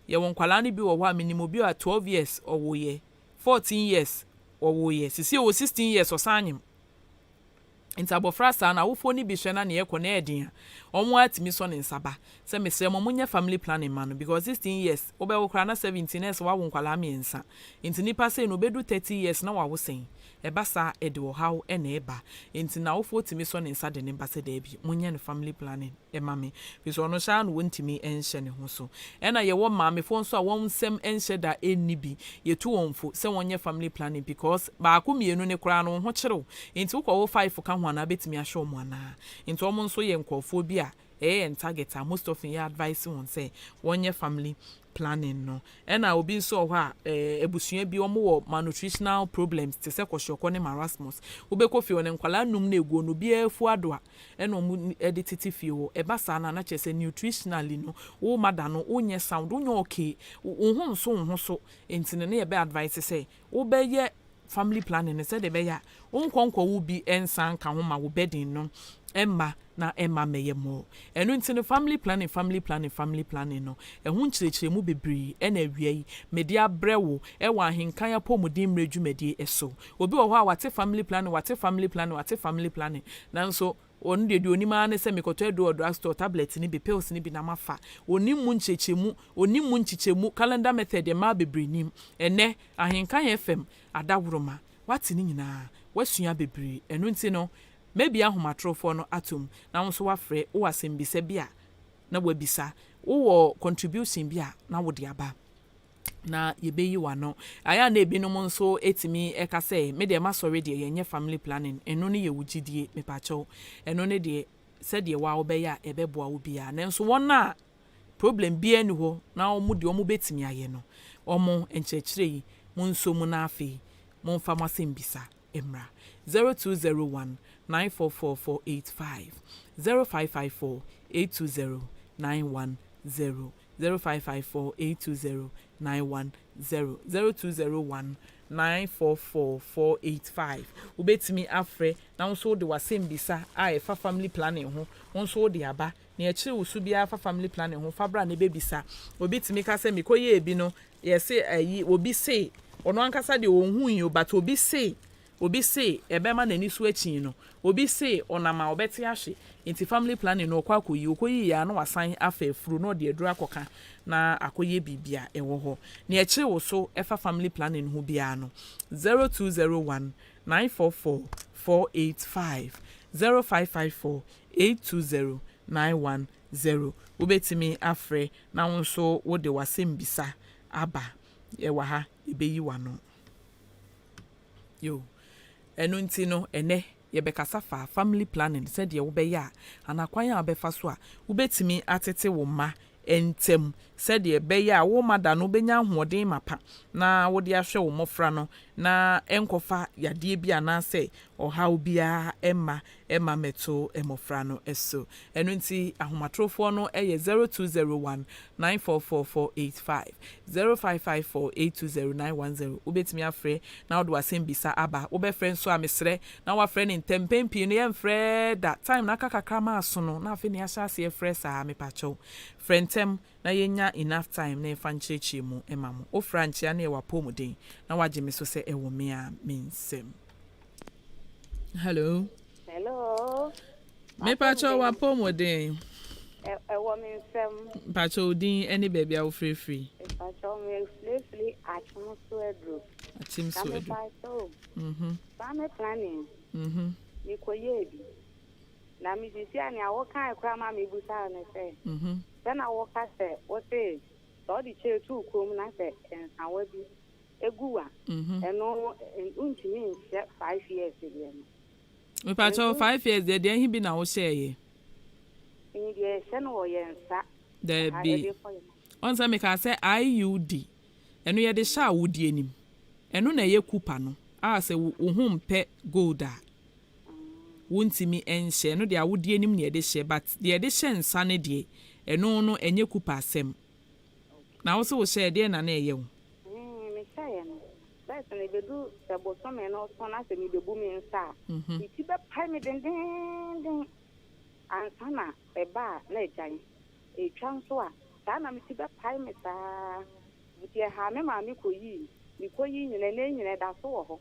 yɛwɔ nkwadaa no bi wɔ hɔ a minim obi a 12 years ɔwoyɛ 14 years ɔwoyɛ sisi ɔwɔ 16 years ɔsan anyim nti abɔfra saa no awofoɔ no bi hwɛ na neɛ ɛkɔ na ɛyɛ a wɔn atumi sɔ ne nsa ba sɛ mesrɛ mo monyɛ family planning ma no because 16 years wobɛwo koraa na 17 na ɛsɛ wawo nkwadaa mmiɛnsa nti nipa sɛ no obedu 30 years na wawo sɛn ɛba saa ɛde ɔhaw ɛna ɛba nti n'awofoɔ tumi sɔ ne nsa de ne ba sɛ daabi monyɛ no family planning ɛma me firi sɛ ɔno hyɛ no wɔntumi nhyɛ ne ho so ɛna yɛwɔ maamefoɔ nso a wɔn nsɛm nhyɛ da ɛnni bi yɛtu wɔn fo sɛ wɔnyɛ family planning because baako mmienu ne koraa no wɔn ho kyerɛw nti wokɔwɔ five ka ho anaa bɛtumi ahyɛ wɔn anaa nti wɔn nso yɛ nkurɔfoɔ bi a ɛyɛ yɛn target a most often yɛ advice wɔn sɛ wɔnyɛ family planning no ɛna obi nso wɔ hɔ a ɛɛ abusua bi wɔn wɔ malnutritional problems te sɛ kwashiorkor ne marasmus wobɛkɔ fie hɔ ne nkwadaa num na eguo no obiara efu adoa ɛna wɔn ɛde tete fie hɔ ɛba saa na anakyɛ sɛ nutritionally no wo mother no wonyɛ sound wonyɛ okay wo ho nso wo ho so nti no ne yɛ bɛ advice sɛ wobɛyɛ family planning no sɛdeɛ ɛbɛyɛ a wonkɔ nkɔwo bi nsa nka ho ma wo burden no ɛmma na ɛmma mɛyɛ mmɔ ɛno nti no family planning family planning family planning no ɛho nkyerɛkyerɛmu bebree ɛna awia yi mede abrɛ wo ɛwɔ ahenkan apɔmuden mmerɛ dwumadie ɛso obi wɔ hɔ a wate family planning wate family planning wate family planning nanso ɔno deɛ deɛ onim ara ne sɛ mekɔtɔ aduro wɔ drug store tablet ne bi pills ne bi na mafa onim mu nkyerɛkyerɛmu onim mu nkyekyɛmu calendar method mmaa bebree nim ɛnɛ ahenkan fm adaworoma wate ne nyinaa wasua bebree ɛno nti no maybe ahomatorofoɔ no atom na wo nso wafrɛ wowɔ asɛmbisa bi a na wabisa wowɔ contribution bi a na wode aba na yɛbɛyi w'ano ayɛ a na ebinom nso etumi ɛka sɛ me deɛ masɔre deɛ yɛnyɛ family planning ɛno no yɛ wo gyidie mepakyɛw ɛno ne deɛ sɛdeɛ waa wobɛyɛ a ɛbɛboa wo biara nanso wɔn a problem biara ni hɔ na wɔn deɛ wɔn bɛtumi ayɛ no wɔn nkyerɛkyerɛ yi mo nso mu na afei momfa mo asɛmbisa mmra 0201 944485 0554 820 910 0554 820 910 0201 944 485 wobɛtumi afrɛ na wo nso wode w'asɛmbisa a ɛfa family planning ho wo nso wode aba na yɛkyerɛ wo so biara fa family planning ho fa bra na ɛbɛbisa obi tumi ka sɛ mekɔyɛ ebi no yɛse ayi obi se ɔno ankasa deɛ ɔnhu yi o but obi se obi se ɛbɛma n'ani so akyi no obi se ɔnam a ɔbɛte ahye nti family planning no ɔkɔ akɔyi ɔkɔyi yɛ ano wasan afa afuro na ɔde aduro akɔka na akɔyɛ biribi a ɛwɔ hɔ nea ɛkyerɛ wo so ɛfa family planning ho biara no 0201 944 485 0554 820 910 wobɛtumi afrɛ na wo nso wode w'asɛm bisa aba ɛwɔ ha ɛbɛyi w'ano yo ɛno nti no ɛnɛ yɛbɛkasa fa family planning sɛdeɛ wobɛyɛ a anaa kwan a wobɛfa so a wobɛtumi atete wo mma ntɛm sɛdeɛ ɛbɛyɛ a wo mma da no wobɛnya ahoɔden mapa na wode ahwɛ wo mmɔfra no na ɛnkɔfa yadeɛ bi anaasɛ ɔhaw biara ɛma ɛma mɛto mmɔfra no so ɛno nti ahomatorofoɔ no ɛyɛ 0201 944485 0554 820 910 wobɛtumi afrɛ na wode w'asɛm bisa aba wobɛfrɛ nso a mesrɛ na wafrɛ ne ntɛm pii no yɛmfrɛ da time na aka kakra ma aso no na afei ne yɛahyɛ aseɛ frɛ saa mepakyɛw frɛ ntɛm na yɛnya enough time na yɛfa nkyerɛkyerɛ mu ma mo wofra nkyea na yɛwɔ apɔmuden na wagye me so sɛ ɛwɔ me a me nsɛm hello Hello. mepakyɛw wɔ apɔmuden. Ɛwɔ me nsam. Mpakyɛ wo din ne baabi a wofrɛ firi. Mpakyɛ me frɛfiri Akyem so aduro. Akyem so aduro. Mpakyɛ o. Family planning. Me kɔ yɛ bi. Na me sisi a nea wokae koraa ma me busa ne sɛ. Sɛ na woka sɛ wose sɛ ɔde kyɛ tu kurom na sɛ nsawa bi egu wa. Ɛno ntumi nhyɛ 5 years deɛ no. Mepakyɛ 5 years deɛ, deɛ ɛhe bi na wohyɛɛyɛ? Ɛyi deɛ ɛhyɛ no wɔ yɛn nsa. Daabi, ɔn sɛ meka sɛ IUD, ɛno yɛde hyɛ awodie nim. Ɛno na ɛyɛ copper no a sɛ wo ho mpɛ gold a wontumi nhyɛ. Ɛno deɛ, awodie nim na yɛde hyɛ, but deɛ yɛde hyɛ nsa no deɛ, ɛno no ɛnyɛ copper asɛm. Na wo sɛ wohyɛ deɛ na na ɛyɛ wo? Mehyɛeɛ no, first no ebedu sɛ bosome no so na sɛ mebebu me nsa a, me ti bɛpae me dendenden ansa na ɛba a na agyan. Etwa nso a, saa na me ti bɛpae me saa. Nti ɛha me maame kɔyii, mekɔyii nyina na nyina ɛda so wɔ hɔ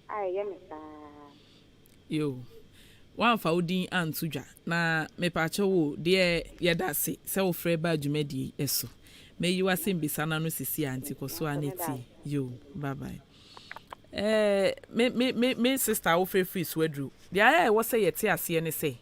a ɛyɛ me saa. Yo, woamfa wo din anto dwa na mepaakyɛ wo deɛ, yɛda ase sɛ wofrɛ ba dwumadie so. Mɛyi w'asɛm bisa no ano sisi a, nti kɔ so a ne tie. Yo, bye bye. Me sister a wofrɛ firi so aduru deɛ, ayɛ a ɛwɔ sɛ yɛte aseɛ ne sɛ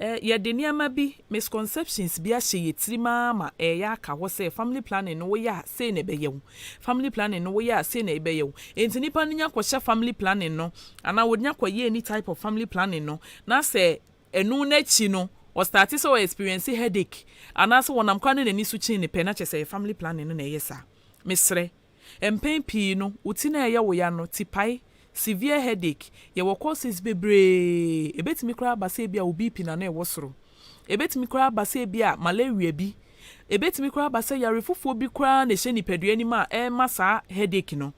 yɛde nneɛma bi, misconceptions bi ahyɛ yɛ tirim ama ɛyɛ aka hɔ sɛ family planning no woyɛ a, sei na ɛbɛyɛ wo, family planning no woyɛ a, sei na ɛbɛyɛ wo. Nti nipa no nya kɔhyɛ family planning no anaa wɔnya kɔyɛ any type of family planning no na sɛ ɛno n'akyi no ɔstart sɛ ɔyɛ experience headache anaasɛ wɔnam kwan ne n'ani so kyen ne pɛ, na kyerɛ sɛ ɛyɛ family planning no na ɛyɛ saa. Mesrɛ, mpɛn pii no, wo ti na ɛyɛ wo ya no, tipae, severe headache, yɛwɔ causes bebree. Ebetumi koraa aba sɛ ebi a wo BP na na ɛwɔ soro, ebetumi koraa aba sɛ ebi a malaria bi, ebetumi koraa aba sɛ yare foforɔ bi koraa na ɛhyɛ nipadua anim a ɛrema saa headache no.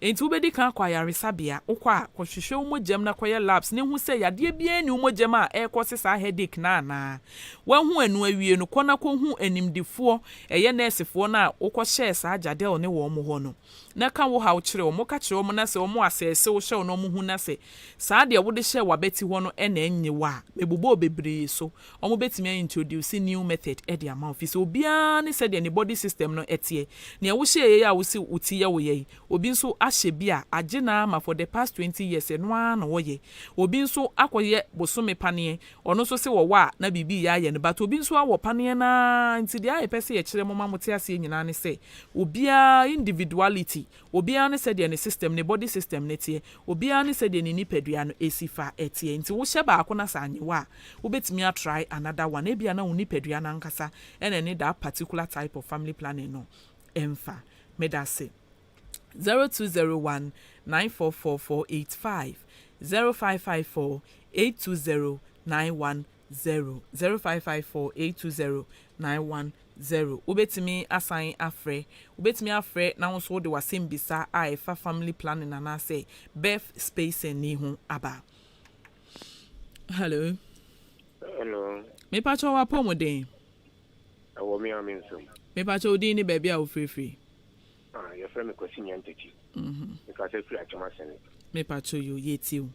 Nti wobɛdi kan akɔ ayaresabea. Wokɔ a, kɔhwehwɛ wo mogyam na kɔyɛ labs ne hu sɛ yadeɛ biara ni wo mogyam a ɛrekɔ se saa headache na anaa wahu. Ɛno awie no, kɔ na kɔhu animdifoɔ, ɛyɛ nɛɛsefoɔ no a wokɔhyɛɛ saa Jadelle ne wɔn mo hɔ no, na ka wo haw kyerɛ wɔn. Ka kyerɛ wɔn na sɛ wɔn asɛɛse wo hyɛ wo na wɔn hu na sɛ saa deɛ wode hyɛ wabɛti hɔ no ɛna ɛnye wo a, mebobɔ bebree so, wɔn bɛtumi a introduce new method ɛde ama wo, fi sɛ obiara ne sɛdeɛ ne body system no ɛteɛ. Nea wohyɛ yɛ a wosi wo ti yɛ wo yɛ yi, obi nso ahyɛ bi a agye na ama for the past 20 years, ɛno ara na wɔyɛ. Obi nso akɔyɛ bosome paneɛ, ɔno nso sɛ wɔwɔ a na biribi yɛ ayɛ no, but obi nso awɔ paneɛ naa. Nti deɛ ayɛ pɛ sɛ yɛkyerɛ mo ma mo te aseɛ nyinaa ne sɛ obiara individuality, obiara ne sɛdeɛ ne system, ne body system ne teɛ, obiara ne sɛdeɛ ne nipadua no esi fa ɛteɛ. Nti wohyɛ baako na sɛ anyewa a, wobɛtumi atry another one. Ebia na wo nipadua n'ankasa ɛna ne that particular type of family planning no ɛmfa. Meda ase. 0201 944485, 0554 820 910, 0554 820 910. Wobɛtumi asan afrɛ, wobɛtumi afrɛ na wo nso wode w'asɛm bisa a ɛfa family planning anaasɛ birth spacing ni ho aba. Hello. Hello. Mepakyɛ, wapɔ mu den? Ɛwɔ me a me nsɛm. Mepakyɛ, wo din ne baabi a wofirifiri? Ah, yɛfrɛ me Kwasi Nyantakyi. Meka sɛ firi Akyem Asene. Mepakyɛ, yo, yɛtie wo.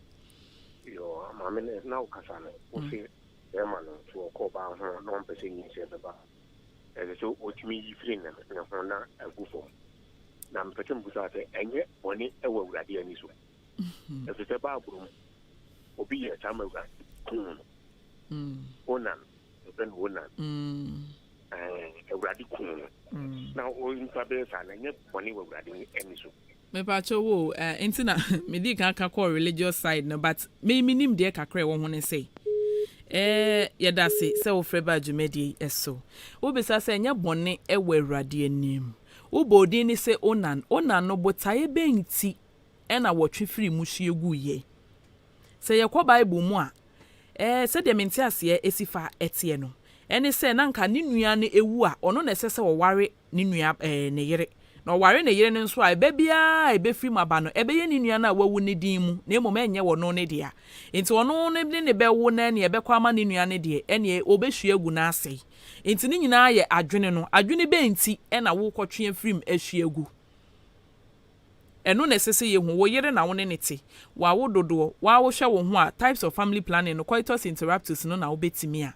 Yo, maame no na wokasa no, wo se bɛrima no so ɔkɔ ɔbaa ho a na ɔmpɛ sɛ nyinsɛn bɛba, ɛsɛ sɛ ɔtumi yi firi ne ho na agu fam. Na mepɛ sɛ mbusa sɛ ɛnyɛ bɔne ɛwɔ Awurade ani so? Ɛfiri sɛ Bible mu obi yɛ saa ma Awurade kum no. Onan, yɛfrɛ no Onan. Awurade kum no. Na onipa bɛyɛ saa na ɛnyɛ bɔne wɔ Awurade ani so? Mepakyɛ wo, nti na medi kan ka kɔɔ religious side no, but me menim deɛ kakra ɛwɔ ho ne sɛ yɛda ase sɛ wofrɛ ba dwumadie yi so. Wobisa sɛ ɛnyɛ bɔne ɛwɔ Awurade anim. Wobɔ odin ne sɛ Onan. Onan no, botaeɛ bɛn nti ɛna wɔtwe firi mu hwie guiɛ? Sɛ yɛkɔ Bible mu a, sɛdeɛ mente aseɛ esi fa ɛteɛ no, ɛne sɛ na nka ne nua no ewu a, ɔno na ɛsɛ sɛ ɔware ne nua ne yere. Na ɔware ne yere no nso a, ɛbɛ biara a ɛbɛfiri mu aba no, ɛbɛyɛ ne nua no a wawu ne din mu, na mmom ɛnyɛ ɔno ne dea. Nti ɔno ne ne bɛwo na ɛne ɛbɛkɔ ama ne nua no deɛ, ɛne ɔbɛhwie agu n'asɛe. Nti ne nyinaa yɛ adwene no, adwene bɛn nti ɛna wokɔtwe afiri mu ahwie agu? Ɛno na ɛsɛ sɛ yɛhu. Wo yere na wo ne ne te, wawo dodoɔ, waa wohwɛ wo ho a, types of family planning no, coitus interruptus no na wobɛtumi a.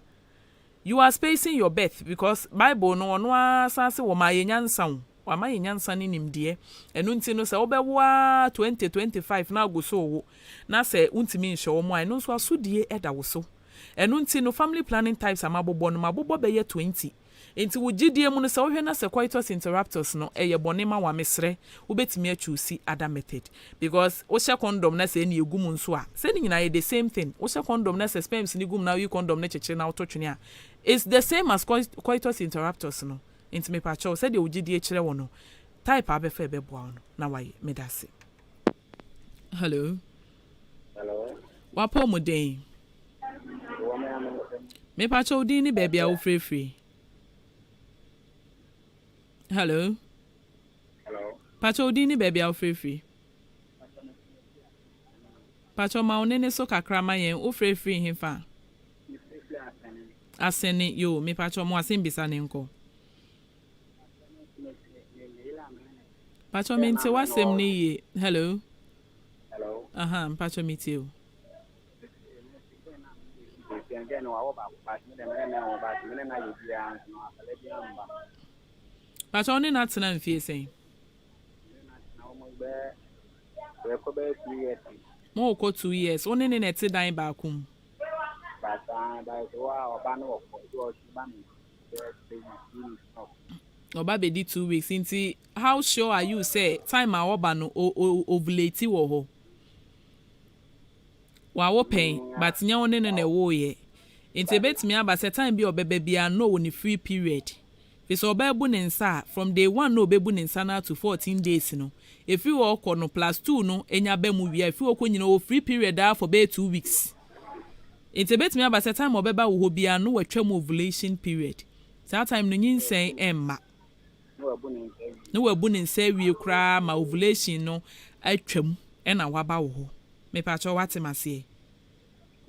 You are spacing your birth because Bible no ɔno ara san se wɔmaa yɛn nyansa o, wama yɛn nyansa ne nimdeɛ. Ɛno nti no sɛ wobɛwo ara 20, 25 na agu so rewo na sɛ wontumi nhyɛ wɔn a, ɛno nso asodie da wo so. Ɛno nti no family planning types a mabobɔ no, mabobɔ bɛyɛ 20. Enti wo gyidie mu no sɛ wohwɛ na sɛ coitus interruptus no ɛyɛ bɔne ma wo a mesrɛ wobɛtumi a choose other method because wohyɛ condom na sɛ ɛna ɛgu mu nso a sɛ ne nyinaa yɛ the same thing wohyɛ condom na sɛ sperms no gu mu na woyi condom no kyekyere na woto twene a it's the same as coitus interruptus no nti mepakyɛw sɛdeɛ wo gyidie kyerɛ wo no type a wobɛfa ɛbɛboa wo no na wayɛ medase. Hello. Hello. W'apɔmuden. Mepakyɛ wo din ne baabi a wofirefiri. Hello. Hello. Pakyɛ wo din ne baabi a wofirefiri. Pakyɛ ma wo nene so kakra ma yɛn wofirefiri hefa? Asene yo mepakyɛ mo asɛm bisa ne nkɔ. Pakyɛ mente w'asɛm no yie. Hello. Hello. Aha, mpakyɛ metie o. Pakyɛ wo ne no atena mfie sɛn? Mo rekɔ 2 years. Wo ne ne na ɛte dan baako mu? Ɔba bɛdi 2 weeks nti how sure are you sɛ time a ɔba no o ovulate wɔ hɔ? Wawo pɛn but nyɛ wo ne no na ɛwoeɛ. Nti ebetumi aba sɛ time bi a ɔbɛba biara no wɔ ne free period. Fi sɛ ɔbɛbu ne nsa a from day one na ɔbɛbu ne nsa no ato 14 days no. Efiri hɔ kɔ no plus two no enya ba mu wie a efiri hɔ kɔ nyina ɔwɔ free period daa for bɛyɛ 2 weeks. Nti ebetumi aba sɛ time a ɔbɛba wɔ hɔ biara no watwa mu ovulation period. Saa time no nyinsɛn ɛmma. Na wabu ne nsa awie koraa ma ovulation no atwam ɛna waba wɔ hɔ. Mepakyɛw wate maseɛ.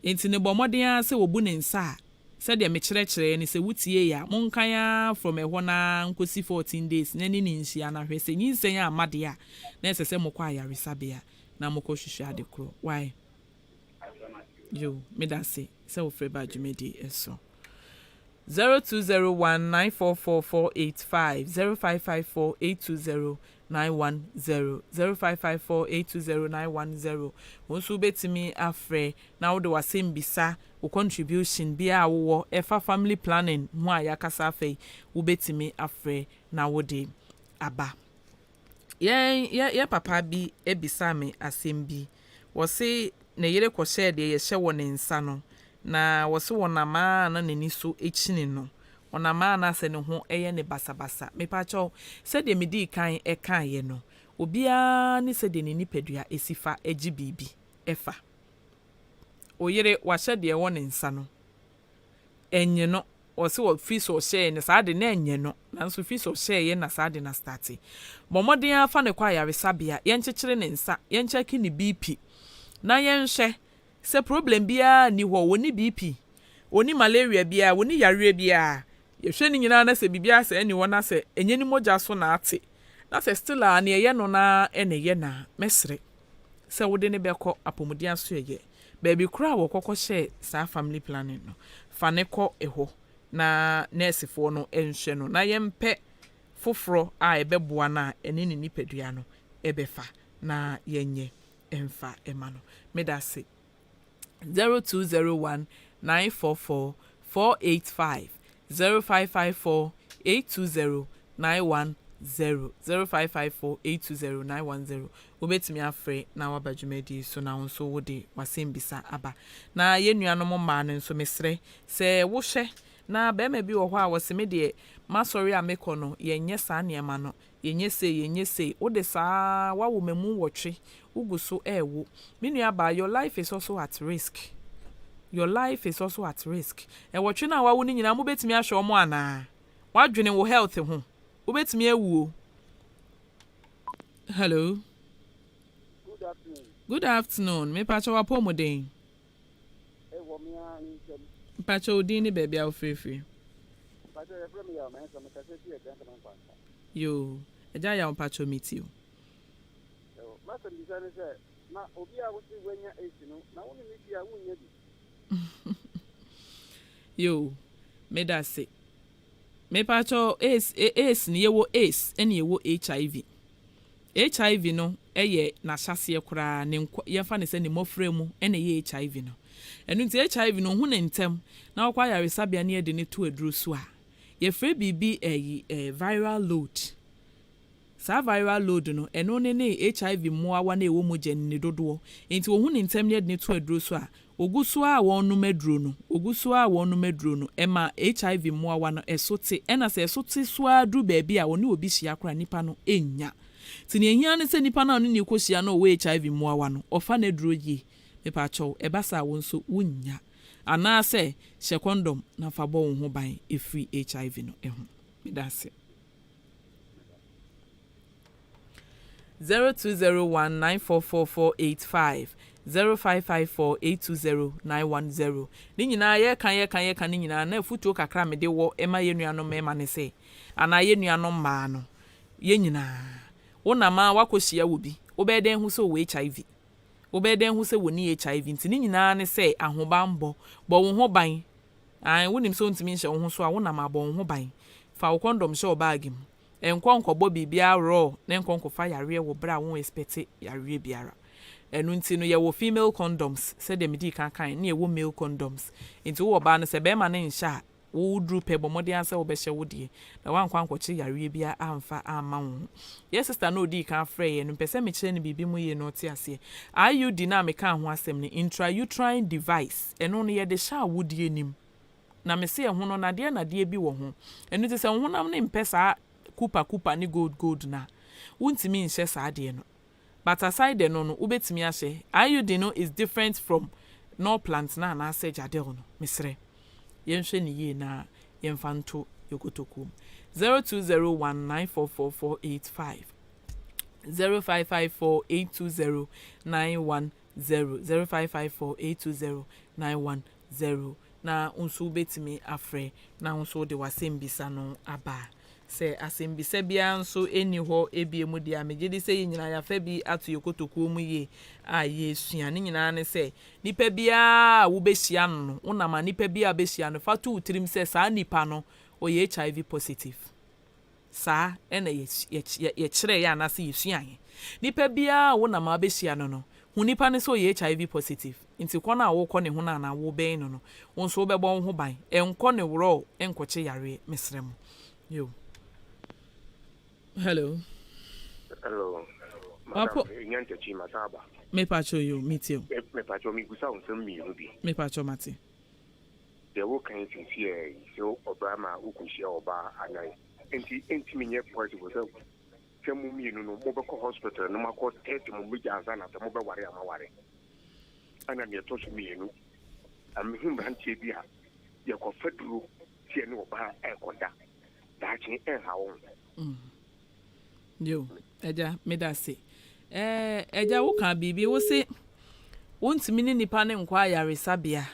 Nti ne bɔ mmɔden ara sɛ wɔbu ne nsa a sɛdeɛ mekyerɛkyerɛ ne sɛ wotie yɛ a monkan ara from ɛhɔ naa nkosi 14 days na ne ne nhyia na hwɛ sɛ nyinsɛn a ama deɛ a na ɛsɛ sɛ mokɔ ayaresabea na mokɔ hwehwɛ ade korɔ. Why? Yo, meda ase sɛ wofrɛ ba dwumadie ɛso. 0201 944485, 0554 820 910, 0554 820 910. Wɔn nso wobɛtumi afrɛ na wode w'asɛm bisa, wo contribution biara a wowɔ ɛfa family planning ho a yɛakasa afa yi, wobɛtumi afrɛ na wode aba. Yɛn yɛ papa bi ebisa me asɛm bi. Wɔse ne yere kɔhyɛɛ deɛ yɛhyɛ wɔ ne nsa no na wɔse wɔnam a na n'ani so kyini no, ɔnam a na sɛ ne ho yɛ ne basabasa. Mepakyɛw, sɛdeɛ medii kan ɛkaeɛ no, obiara ne sɛdeɛ ne nipadua esi fa gye biribi ɛfa. Oyere wahyɛ deɛ ɛwɔ ne nsa no ɛnye no, wɔsi wɔ fi so ɔhyɛɛ no saa de na ɛnyɛ no, nanso fi so ɔhyɛɛ yɛ na saa de na start. Bɔ mmɔden afa ne kɔ ayaresabea, yɛnkyekyere ne nsa, yɛnkyɛke ne BP na yɛnhwɛ sɛ problem biara ni hɔ. Wɔni BP, wɔni malaria biara, wɔni yareɛ biara. Yɛhwɛ ne nyinaa na sɛ biribiara sɛ ɛni hɔ na sɛ ɛnyɛ ne mogya so na ate na sɛ still a nea ɛyɛ no naa ɛna ɛyɛ na mɛsrɛ sɛ wode ne bɛkɔ apɔmuden aso ɛyɛ baabi koraa a wɔkɔkɔ hyɛ saa family planning no. Fa ne kɔ ɛhɔ na nɛɛsefoɔ no nhwɛ no na yɛmpɛ foforɔ a ɛbɛboa no a ɛne ne nipadua no ɛbɛfa na yɛnyɛ ɛmfa ɛma no. Meda ase. 0201 944 485, 0554 820 910, 0554 820 910. Wobɛtumi afrɛ na waba dwumadie so na wo nso wode w'asɛm bisa aba. Na yɛn nuanom mmaa no nso, mesrɛ sɛ wohwɛ na bɛrima bi wɔ hɔ a wɔse me deɛ masɔre a mekɔ no yɛnyɛ saa nneɛma no, yɛnyɛ sei, yɛnyɛ sei, wode saa wawo mamu wɔtwe wogu so ɛɛwo. Me nua baa, your life is also at risk, your life is also at risk. Ɛwɔtwe no a wawo no nyinaa mobɛtumi ahwɛ ɔmo anaa wadwene wo health ho, wobɛtumi awuo. Hello. Good afternoon. Good afternoon. Mepakyɛ wapɔ Ɛwɔ me ara ne nsam. Mpakyɛ wo din ne baabi a wofirifiri? Mpakyɛ yɛfrɛ me Yaw Mɛnsa, mekasa fi Agya Ntama Nkwanta. Yo, agya Yaw, mpakyɛ metie o. Ɛwɔ masɛm bisa ne sɛ na obi a wose wanya AIDS no na wo ne ne fie a wonnya bi? Yo. Meda se. Mepakyɛw AIDS AIDS no yɛwɔ AIDS ɛna yɛwɔ HIV. HIV no yɛ n'ahyɛaseɛ koraa ne nkɔ yɛmfa no sɛ ne mmɔfra mu ɛna ɛyɛ HIV no. Ɛno nti HIV no wohu no ntɛm na wokɔ ayaresabea na yɛde no to aduro so a, yɛfrɛ biribi ɛyi eh, viral load. Saa viral load no, ɛno ne ne HIV mmoawa no a ɛwɔ mogya no ne dodoɔ. Enti wɔhu no ntɛm na yɛde no to aduro so a, wɔgu so ara a wɔrenom aduro no, wɔgu so ara a wɔrenom aduro no, ɛma HIV mmoawa no ɛso te. Ɛna sɛ ɛso te so ara duru baabi a wɔne obi hyia koraa a, nipa no nnya. Nti nea ɛhia ne sɛ nipa no a ɔne no rekɔhyia no a ɔwɔ HIV mmoawa no, ɔfa n'aduro yie. Mepakyɛw, ɛba saa a wo nso wunnya. Anaasɛ hyɛ kɔndɔm na fa bɔ wo ho ban firi HIV no ho. Meda ase. 0201 944485 0554 820 910 Ne nyinaa yɛka yɛka yɛka ne nyinaa na afutuo kakra a mede wɔ ma yɛn nuanom mmarima ne sɛ anaa yɛn nuanom mmaa no yɛn nyinaa wo nam a woakɔhyia wɔ bi wobɛyɛ dɛn ahu sɛ ɔwɔ HIV? Wobɛyɛ dɛn ahu sɛ wɔnni HIV? Nti ne nyinaa ne sɛ ahobanbɔ. Bɔ wo ho ban. Ae, wonim sɛ wontumi nhyɛ wo ho so a, wonam a, bɔ wo ho ban. Fa wo kɔndɔm hyɛ wo baage mu. Nkɔ nkɔbɔ biribiara raw na nkɔ nkɔfa yareɛ wɔ berɛ a wo expect yareɛ biara. Ɛno nti no yɛwɔ female condoms sɛdeɛ medii kan kaeɛ no na yɛwɔ male condoms. Nti wowɔ baa no sɛ bɛrima no nhyɛ a, Wo duru pɛ, bɔ mmɔden ara sɛ wobɛhyɛ wo deɛ, na woankɔ ankɔkye yareɛ biara amfa amma wo ho. Yɛn sista no a ɔdii kan frɛɛ yɛn no, mepɛ sɛ mekyerɛ no biribi mu yie na ɔte aseɛ. IUD no a mekaa ho asɛm no, intrauterine device, ɛno no yɛde hyɛ awodeɛ no mu. Na mese ɛho no, nnadeɛ nnadeɛ bi wɔ ho. Ɛno nti sɛ wo honam no mpɛ saa kupa kupa ne gold gold no a, wontumi nhyɛ saa adeɛ no. But aside ɛno no wobɛtumi ahyɛ. IUD no is different from Norplant no anaasɛ Jadelle no. Mesrɛ yɛnhwɛ no yie na yɛmfa nto yɛ kotokuo mu. 0201 944485 0554 820 910 0554 820 910 na wo nso wobɛtumi afrɛ na wo nso wode w'asɛmbisa no aba. Sɛ asɛmbisa biara nso nni hɔ bio mu deɛ a, megye di sɛ yɛn nyinaa yɛafa bi ato yɛn kotokuo mu yie a yɛresua. Ne nyinaa ne sɛ, nipa biara a wobɛhyia no no, wonam a nipa biara a wobɛhyia no, fa to wo tirim sɛ saa nipa no, ɔyɛ HIV positive. Saa na yɛkyerɛeɛ anaasɛ yɛsuaeɛ. Nipa biara a wonam a wobɛhyia no no, hu nipa no sɛ ɔyɛ HIV positive. Nti kɔ no a wokɔ ne ho no anaa wobɛn no no, wo nso wobɛbɔ wo ho ban. Nkɔ ne worɔ nkɔkye yareɛ, mesrɛ mo. Yo. Hello. Hello. Madam, nya ntakyi masa aba. Me pacho yo, me tie. Me pacho me busa wo nsɛm mmienu bi. Me pacho mate. Deɛ woka yi seesei yi, sɛ ɔbaa ma wokɔhyia ɔbaa anan nti ɛntumi nyɛ possible sɛ sɛ mo mmienu no mobɛkɔ hospital no moakɔ test mo mogya ansa na sɛ mobɛware a moaware. Ɛna deɛ ɛtɔ so mmienu, mehu mmeranteɛ bi a yɛkɔfa duro sɛ yɛne ɔbaa ɛrekɔda daakye ɛnha wɔn. Mm. Yo, agya, meda se. Eh, agya, woka biribi, wo se wontumi ne nipa no nkɔ ayaresabea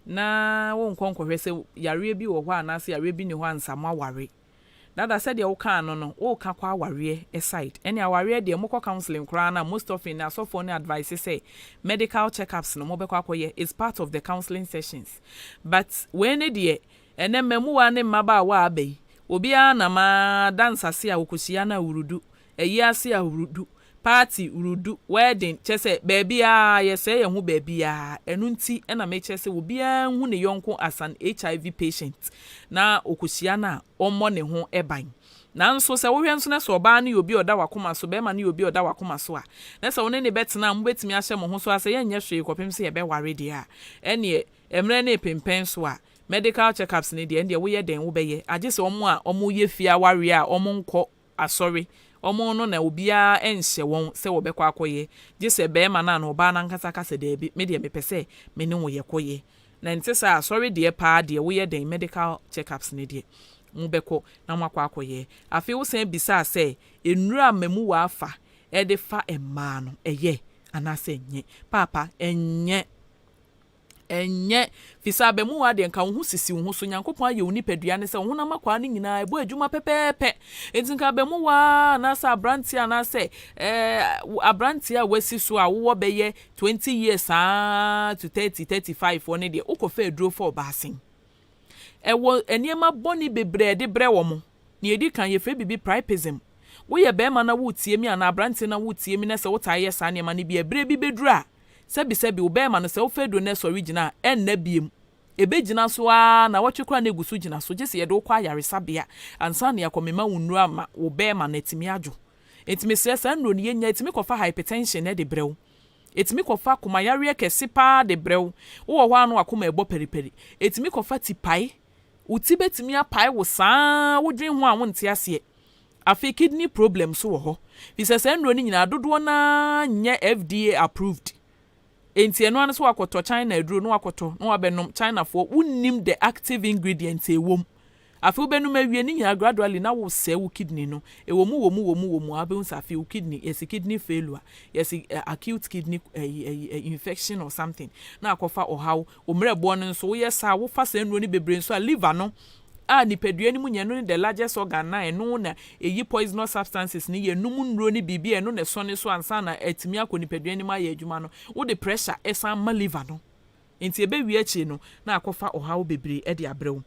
na wonkɔ nkɔhwɛ sɛ yareɛ bi wɔ hɔ anaasɛ yareɛ bi nni hɔ ansa moaware. Dada sɛdeɛ wokaa no no, woka kɔ awareɛ side. Ɛne awareɛ deɛ mokɔ counseling koraa no a most often no asɔfoɔ no advice sɛ medical check ups no mobɛkɔ akɔyɛ is part of the counseling sessions. But wei ne deɛ ɛnɛ mmamuwa ne mmabaawa a aba yi, obiara nam ara dance ase a ɔkɔhyia no a wurudu, ayi ase a wurudu, party wurudu, wedding, kyerɛ sɛ baabiara yɛsɛe yɛn ho baabiara. Ɛno nti na mekyerɛ sɛ obiara nhu ne yɔnko as an HIV patient na ɔkɔhyia no a ɔmmɔ ne ho ban. Nanso sɛ wohwɛ nso na sɛ ɔbaa no yɛ obi a ɔda w'akoma so, barima no yɛ obi a ɔda w'akoma so a, na sɛ wo ne no bɛtena a mobɛtumi ahyɛ mo ho so ara sɛ yɛnyɛ hwee kɔpem sɛ yɛbɛware deɛ a, ɛnneɛ mmerɛ no repempɛn so a, medical check-ups no deɛ, ɛndeɛ woyɛ dɛn wobɛyɛ, agye sɛ wɔn a wɔyɛ fie awareɛ a wɔnkɔ asɔre, wɔn no na obiara nhyɛ wɔn sɛ wɔbɛkɔ akɔyɛ, gye sɛ barima no anaa ɔbaa no ankasa ka sɛ daabi, me deɛ mepɛ sɛ me ne wo yɛkɔyɛ. Na ɛnte saa a, asɔre deɛ paa deɛ woyɛ dɛn medical check-ups no deɛ, mobɛkɔ na moakɔ akɔyɛ. Afei wosan bisaa sɛ, nnuro a mmamuwaa fa de fa mmaa no, ɛyɛ anaasɛ ɛnyɛ? Paapa, ɛnyɛ. Ɛnyɛ, fisɛ abamuwa deɛ nka wo ho sisi wo ho so, Nyankopɔn ayɛ wo nipadua no sɛ wo honam akwaa no nyinaa ɛbɔ adwuma pɛpɛɛpɛ, enti nka abamuwa anaasɛ abranteɛ anaasɛ ɛɛ abranteɛ a wasi so a wowɔ bɛyɛ 20 years saa to 30, 35 foɔ no deɛ wokɔfa aduro fa ɔbaa sen. Ɛwɔ nneɛma bɔne bebree a ɛde brɛ wɔn. Nea edi kan, yɛfrɛ biribi priapism. Woyɛ barima na woretie me anaa aberanteɛ na woretie me na sɛ wotaa yɛ saa nneɛma no bi a, berɛ bi bɛduru a, sɛbisɛbi, wo barima no, sɛ wofa aduro na ɛsɔre gyina a, ɛnna biom. Ɛbɛgyina so ara, nnawɔtwe koraa na ɛgu so gyina so, gye sɛ yɛde wo kɔ ayaresabea ansa na yɛakɔmema wo nnuro ama wo barima no atumi adwo. Enti mesrɛ, saa nnuro no yɛnya, ɛtumi kɔfa hypertension de brɛ wo. Ɛtumi kɔfa akomayareɛ kɛse pa ara de brɛ wo. Wowɔ hɔ ara na w'akoma rebɔ paripari. Ɛtumi kɔfa tipae. Wo ti bɛtumi apae wo saa ara, wodwen ho a wonte aseɛ. Afei kidney problem nso wɔ hɔ. Firi sɛ saa nnuro no nyinaa dodoɔ no ara nyɛ FDA approved. Enti ɛno ara ne sɛ woakɔtɔ China aduro na woakɔtɔ na woabɛnom. Chinafoɔ, wonnim the active ingredient a ɛwɔ mu. Afei wobɛnom awie ne nyinaa gradually na wosɛe wo kidney no. Ɛwɔ mu wɔ mu wɔ mu wɔ mu a wobɛhu sɛ afei wo kidney, yɛse kidney failure, yɛse acute kidney ɛyi ɛyi infection or something na akɔfa ɔhaw. Wo mmerɛboɔ no nso woyɛ saa a wofa saa nnuro no bebree nso a liver no a nipadua no mu nyɛ ɛno ne the largest organ na ɛno na ɛyi poisonous substances no yɛ nom nnuro ne biribi a ɛno na ɛsɔne so ansa na atumi akɔ nipadua no mu ayɛ adwuma no wode pressure ɛsan ma liver no. Enti ɛbɛwie akyire no, na akɔfa ɔhaw bebree de abrɛ wo.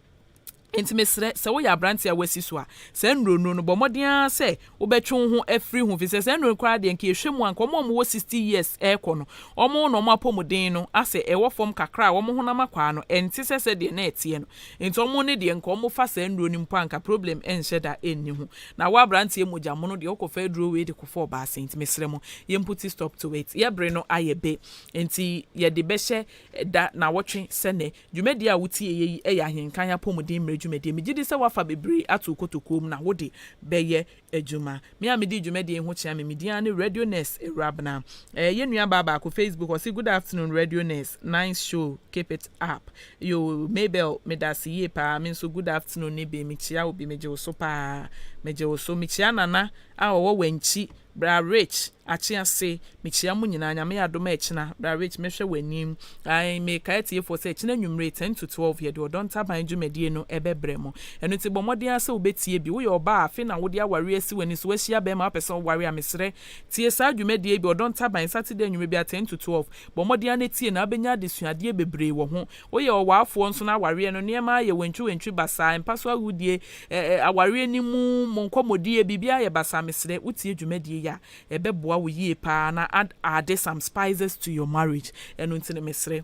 Enti mesrɛ, sɛ woyɛ aberanteɛ a woasi so a, saa nnuronnuro no, bɔ mmɔden ara sɛ wobɛtwe wo ho afiri ho, ɛfiri sɛ saa nnuro no koraa deɛ, nka yɛhwɛ mu a, nka wɔn a wɔwɔ 60 years rekɔ no, wɔn na wɔn apɔmuden no asɛ ɛwɔ fam kakra a wɔn honam akwaa no, ɛnte sɛ sɛdeɛ na ɛteɛ no. Enti wɔn ne deɛ, nka wɔfa saa nnuro no mpo a, nka problem nhyɛ da nni ho. Na wo aberanteɛ mogya mono deɛ, wokɔfa aduro wei de kɔfa ɔbaasa, enti mesrɛ mo, yɛmputi stop to it. Yɛ bere no ayɛ be. Enti yɛde bɛhyɛ da nawɔtwe sɛ nɛ. Dwumadie a wotieɛ yi yɛ Ahenkan Apɔmuden Mmerɛ dwumadie. Megye di sɛ woafa bebree ato wo kotokuo mu na wode bɛyɛ adwuma. Me a medii dwumadie yi ho kyea me, me din ara ne Radio Nurse Awurabena. Ɛɛ yɛn nua baa baako Facebook ɔse good afternoon Radio Nurse, nice show, keep it up. Yoo Mabel medase yie paa, me nso good afternoon ne bi, mekyea wo bi, megye wo so paa, megye wo so. Mekyea Nana a ɔwɔ Wankyi Bra Rich akye ase mekyia mo nyinaa Nyame yɛ adom a ɛkyena Bra Rich mɛhwɛ w'anim ae mekae atiefoɔ sɛ ɛkyena anwummere 10 to 12 yɛde ɔdɔ ntaban dwumadie no ɛbɛbrɛ mo ɛno nti bɔ mmɔden ara sɛ wobɛtie bi woyɛ ɔbaa a afe na wode awareɛ asi w'ani so woahyia bɛrima wopɛ sɛ woware a mesrɛ tie saa dwumadie yi bi ɔdɔ ntaban Saturday anwummere biara 10 to 12 bɔ mmɔden ara na tie na wobɛnya adesuadeɛ bebree wɔ ho Woyɛ ɔwaafoɔ nso na awareɛ no nneɛma ayɛ wantwiwantwi basaa, mpa so agodie, ɛ ɛ awareɛ no mu, mo nkɔmmɔdie, biribiara ayɛ basaa, mesrɛ wo tie dwumadie yi a, ɛbɛboa wo yie pa ara na ad add some spices to your marriage. Ɛno nti no mesrɛ,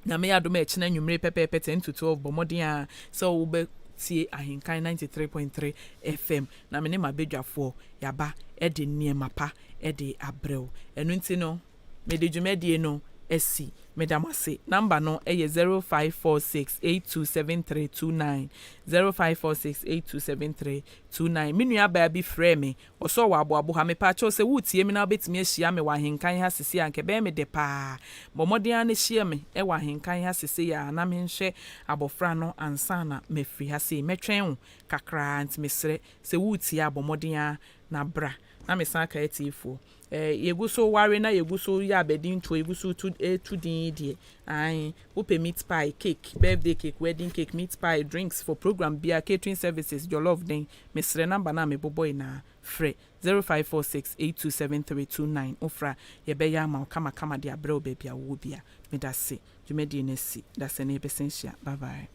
Nyame yɛ adom a ɛkyena anwummere pɛpɛɛpɛ 10 to 12 bɔ mmɔden ara sɛ wobɛ tie Ahenkan 93.3 FM na me ne m'abadwafoɔ yɛaba de nneɛma pa de abrɛ wo. Ɛno nti no mede dwumadie no asi. Meda mo ase. Number no yɛ 0546827329, 0546827329. Me nua baa bi frɛɛ me, ɔsɛ ɔwɔ aboabo ha. Mepaakyɛw sɛ woretie me na wobɛtumi ahyia me wɔ ahenkan ha sesei a, anka ɛbɛyɛ me dɛ paa. Bɔ mmɔden ara na hyia me wɔ ahenkan ha sesei ara na menhwɛ abɔfra no ansa na mafiri ha sei. Mɛtwɛn wo kakraa nti mesrɛ sɛ woretie a bɔ mmɔden ara na bra. Na mesan kae atiefoɔ. Eh, yɛgu so ware na yɛgu so yɛ abadintoɔ, yɛgu so tu eh, tu din yi deɛ, ae, wopɛ meat pie, cake, birthday cake, wedding cake, meat pie, drinks for program biara, catering services, jollof den, mesrɛ number no a mebobɔe no ara, frɛ 0546 827329, wofrɛ a, yɛbɛyɛ ama wo kama kama de abrɛ wo baabi a wowɔ biara. Medase, dwumadie no asi, dasani yɛbɛsan ahyia, bye bye.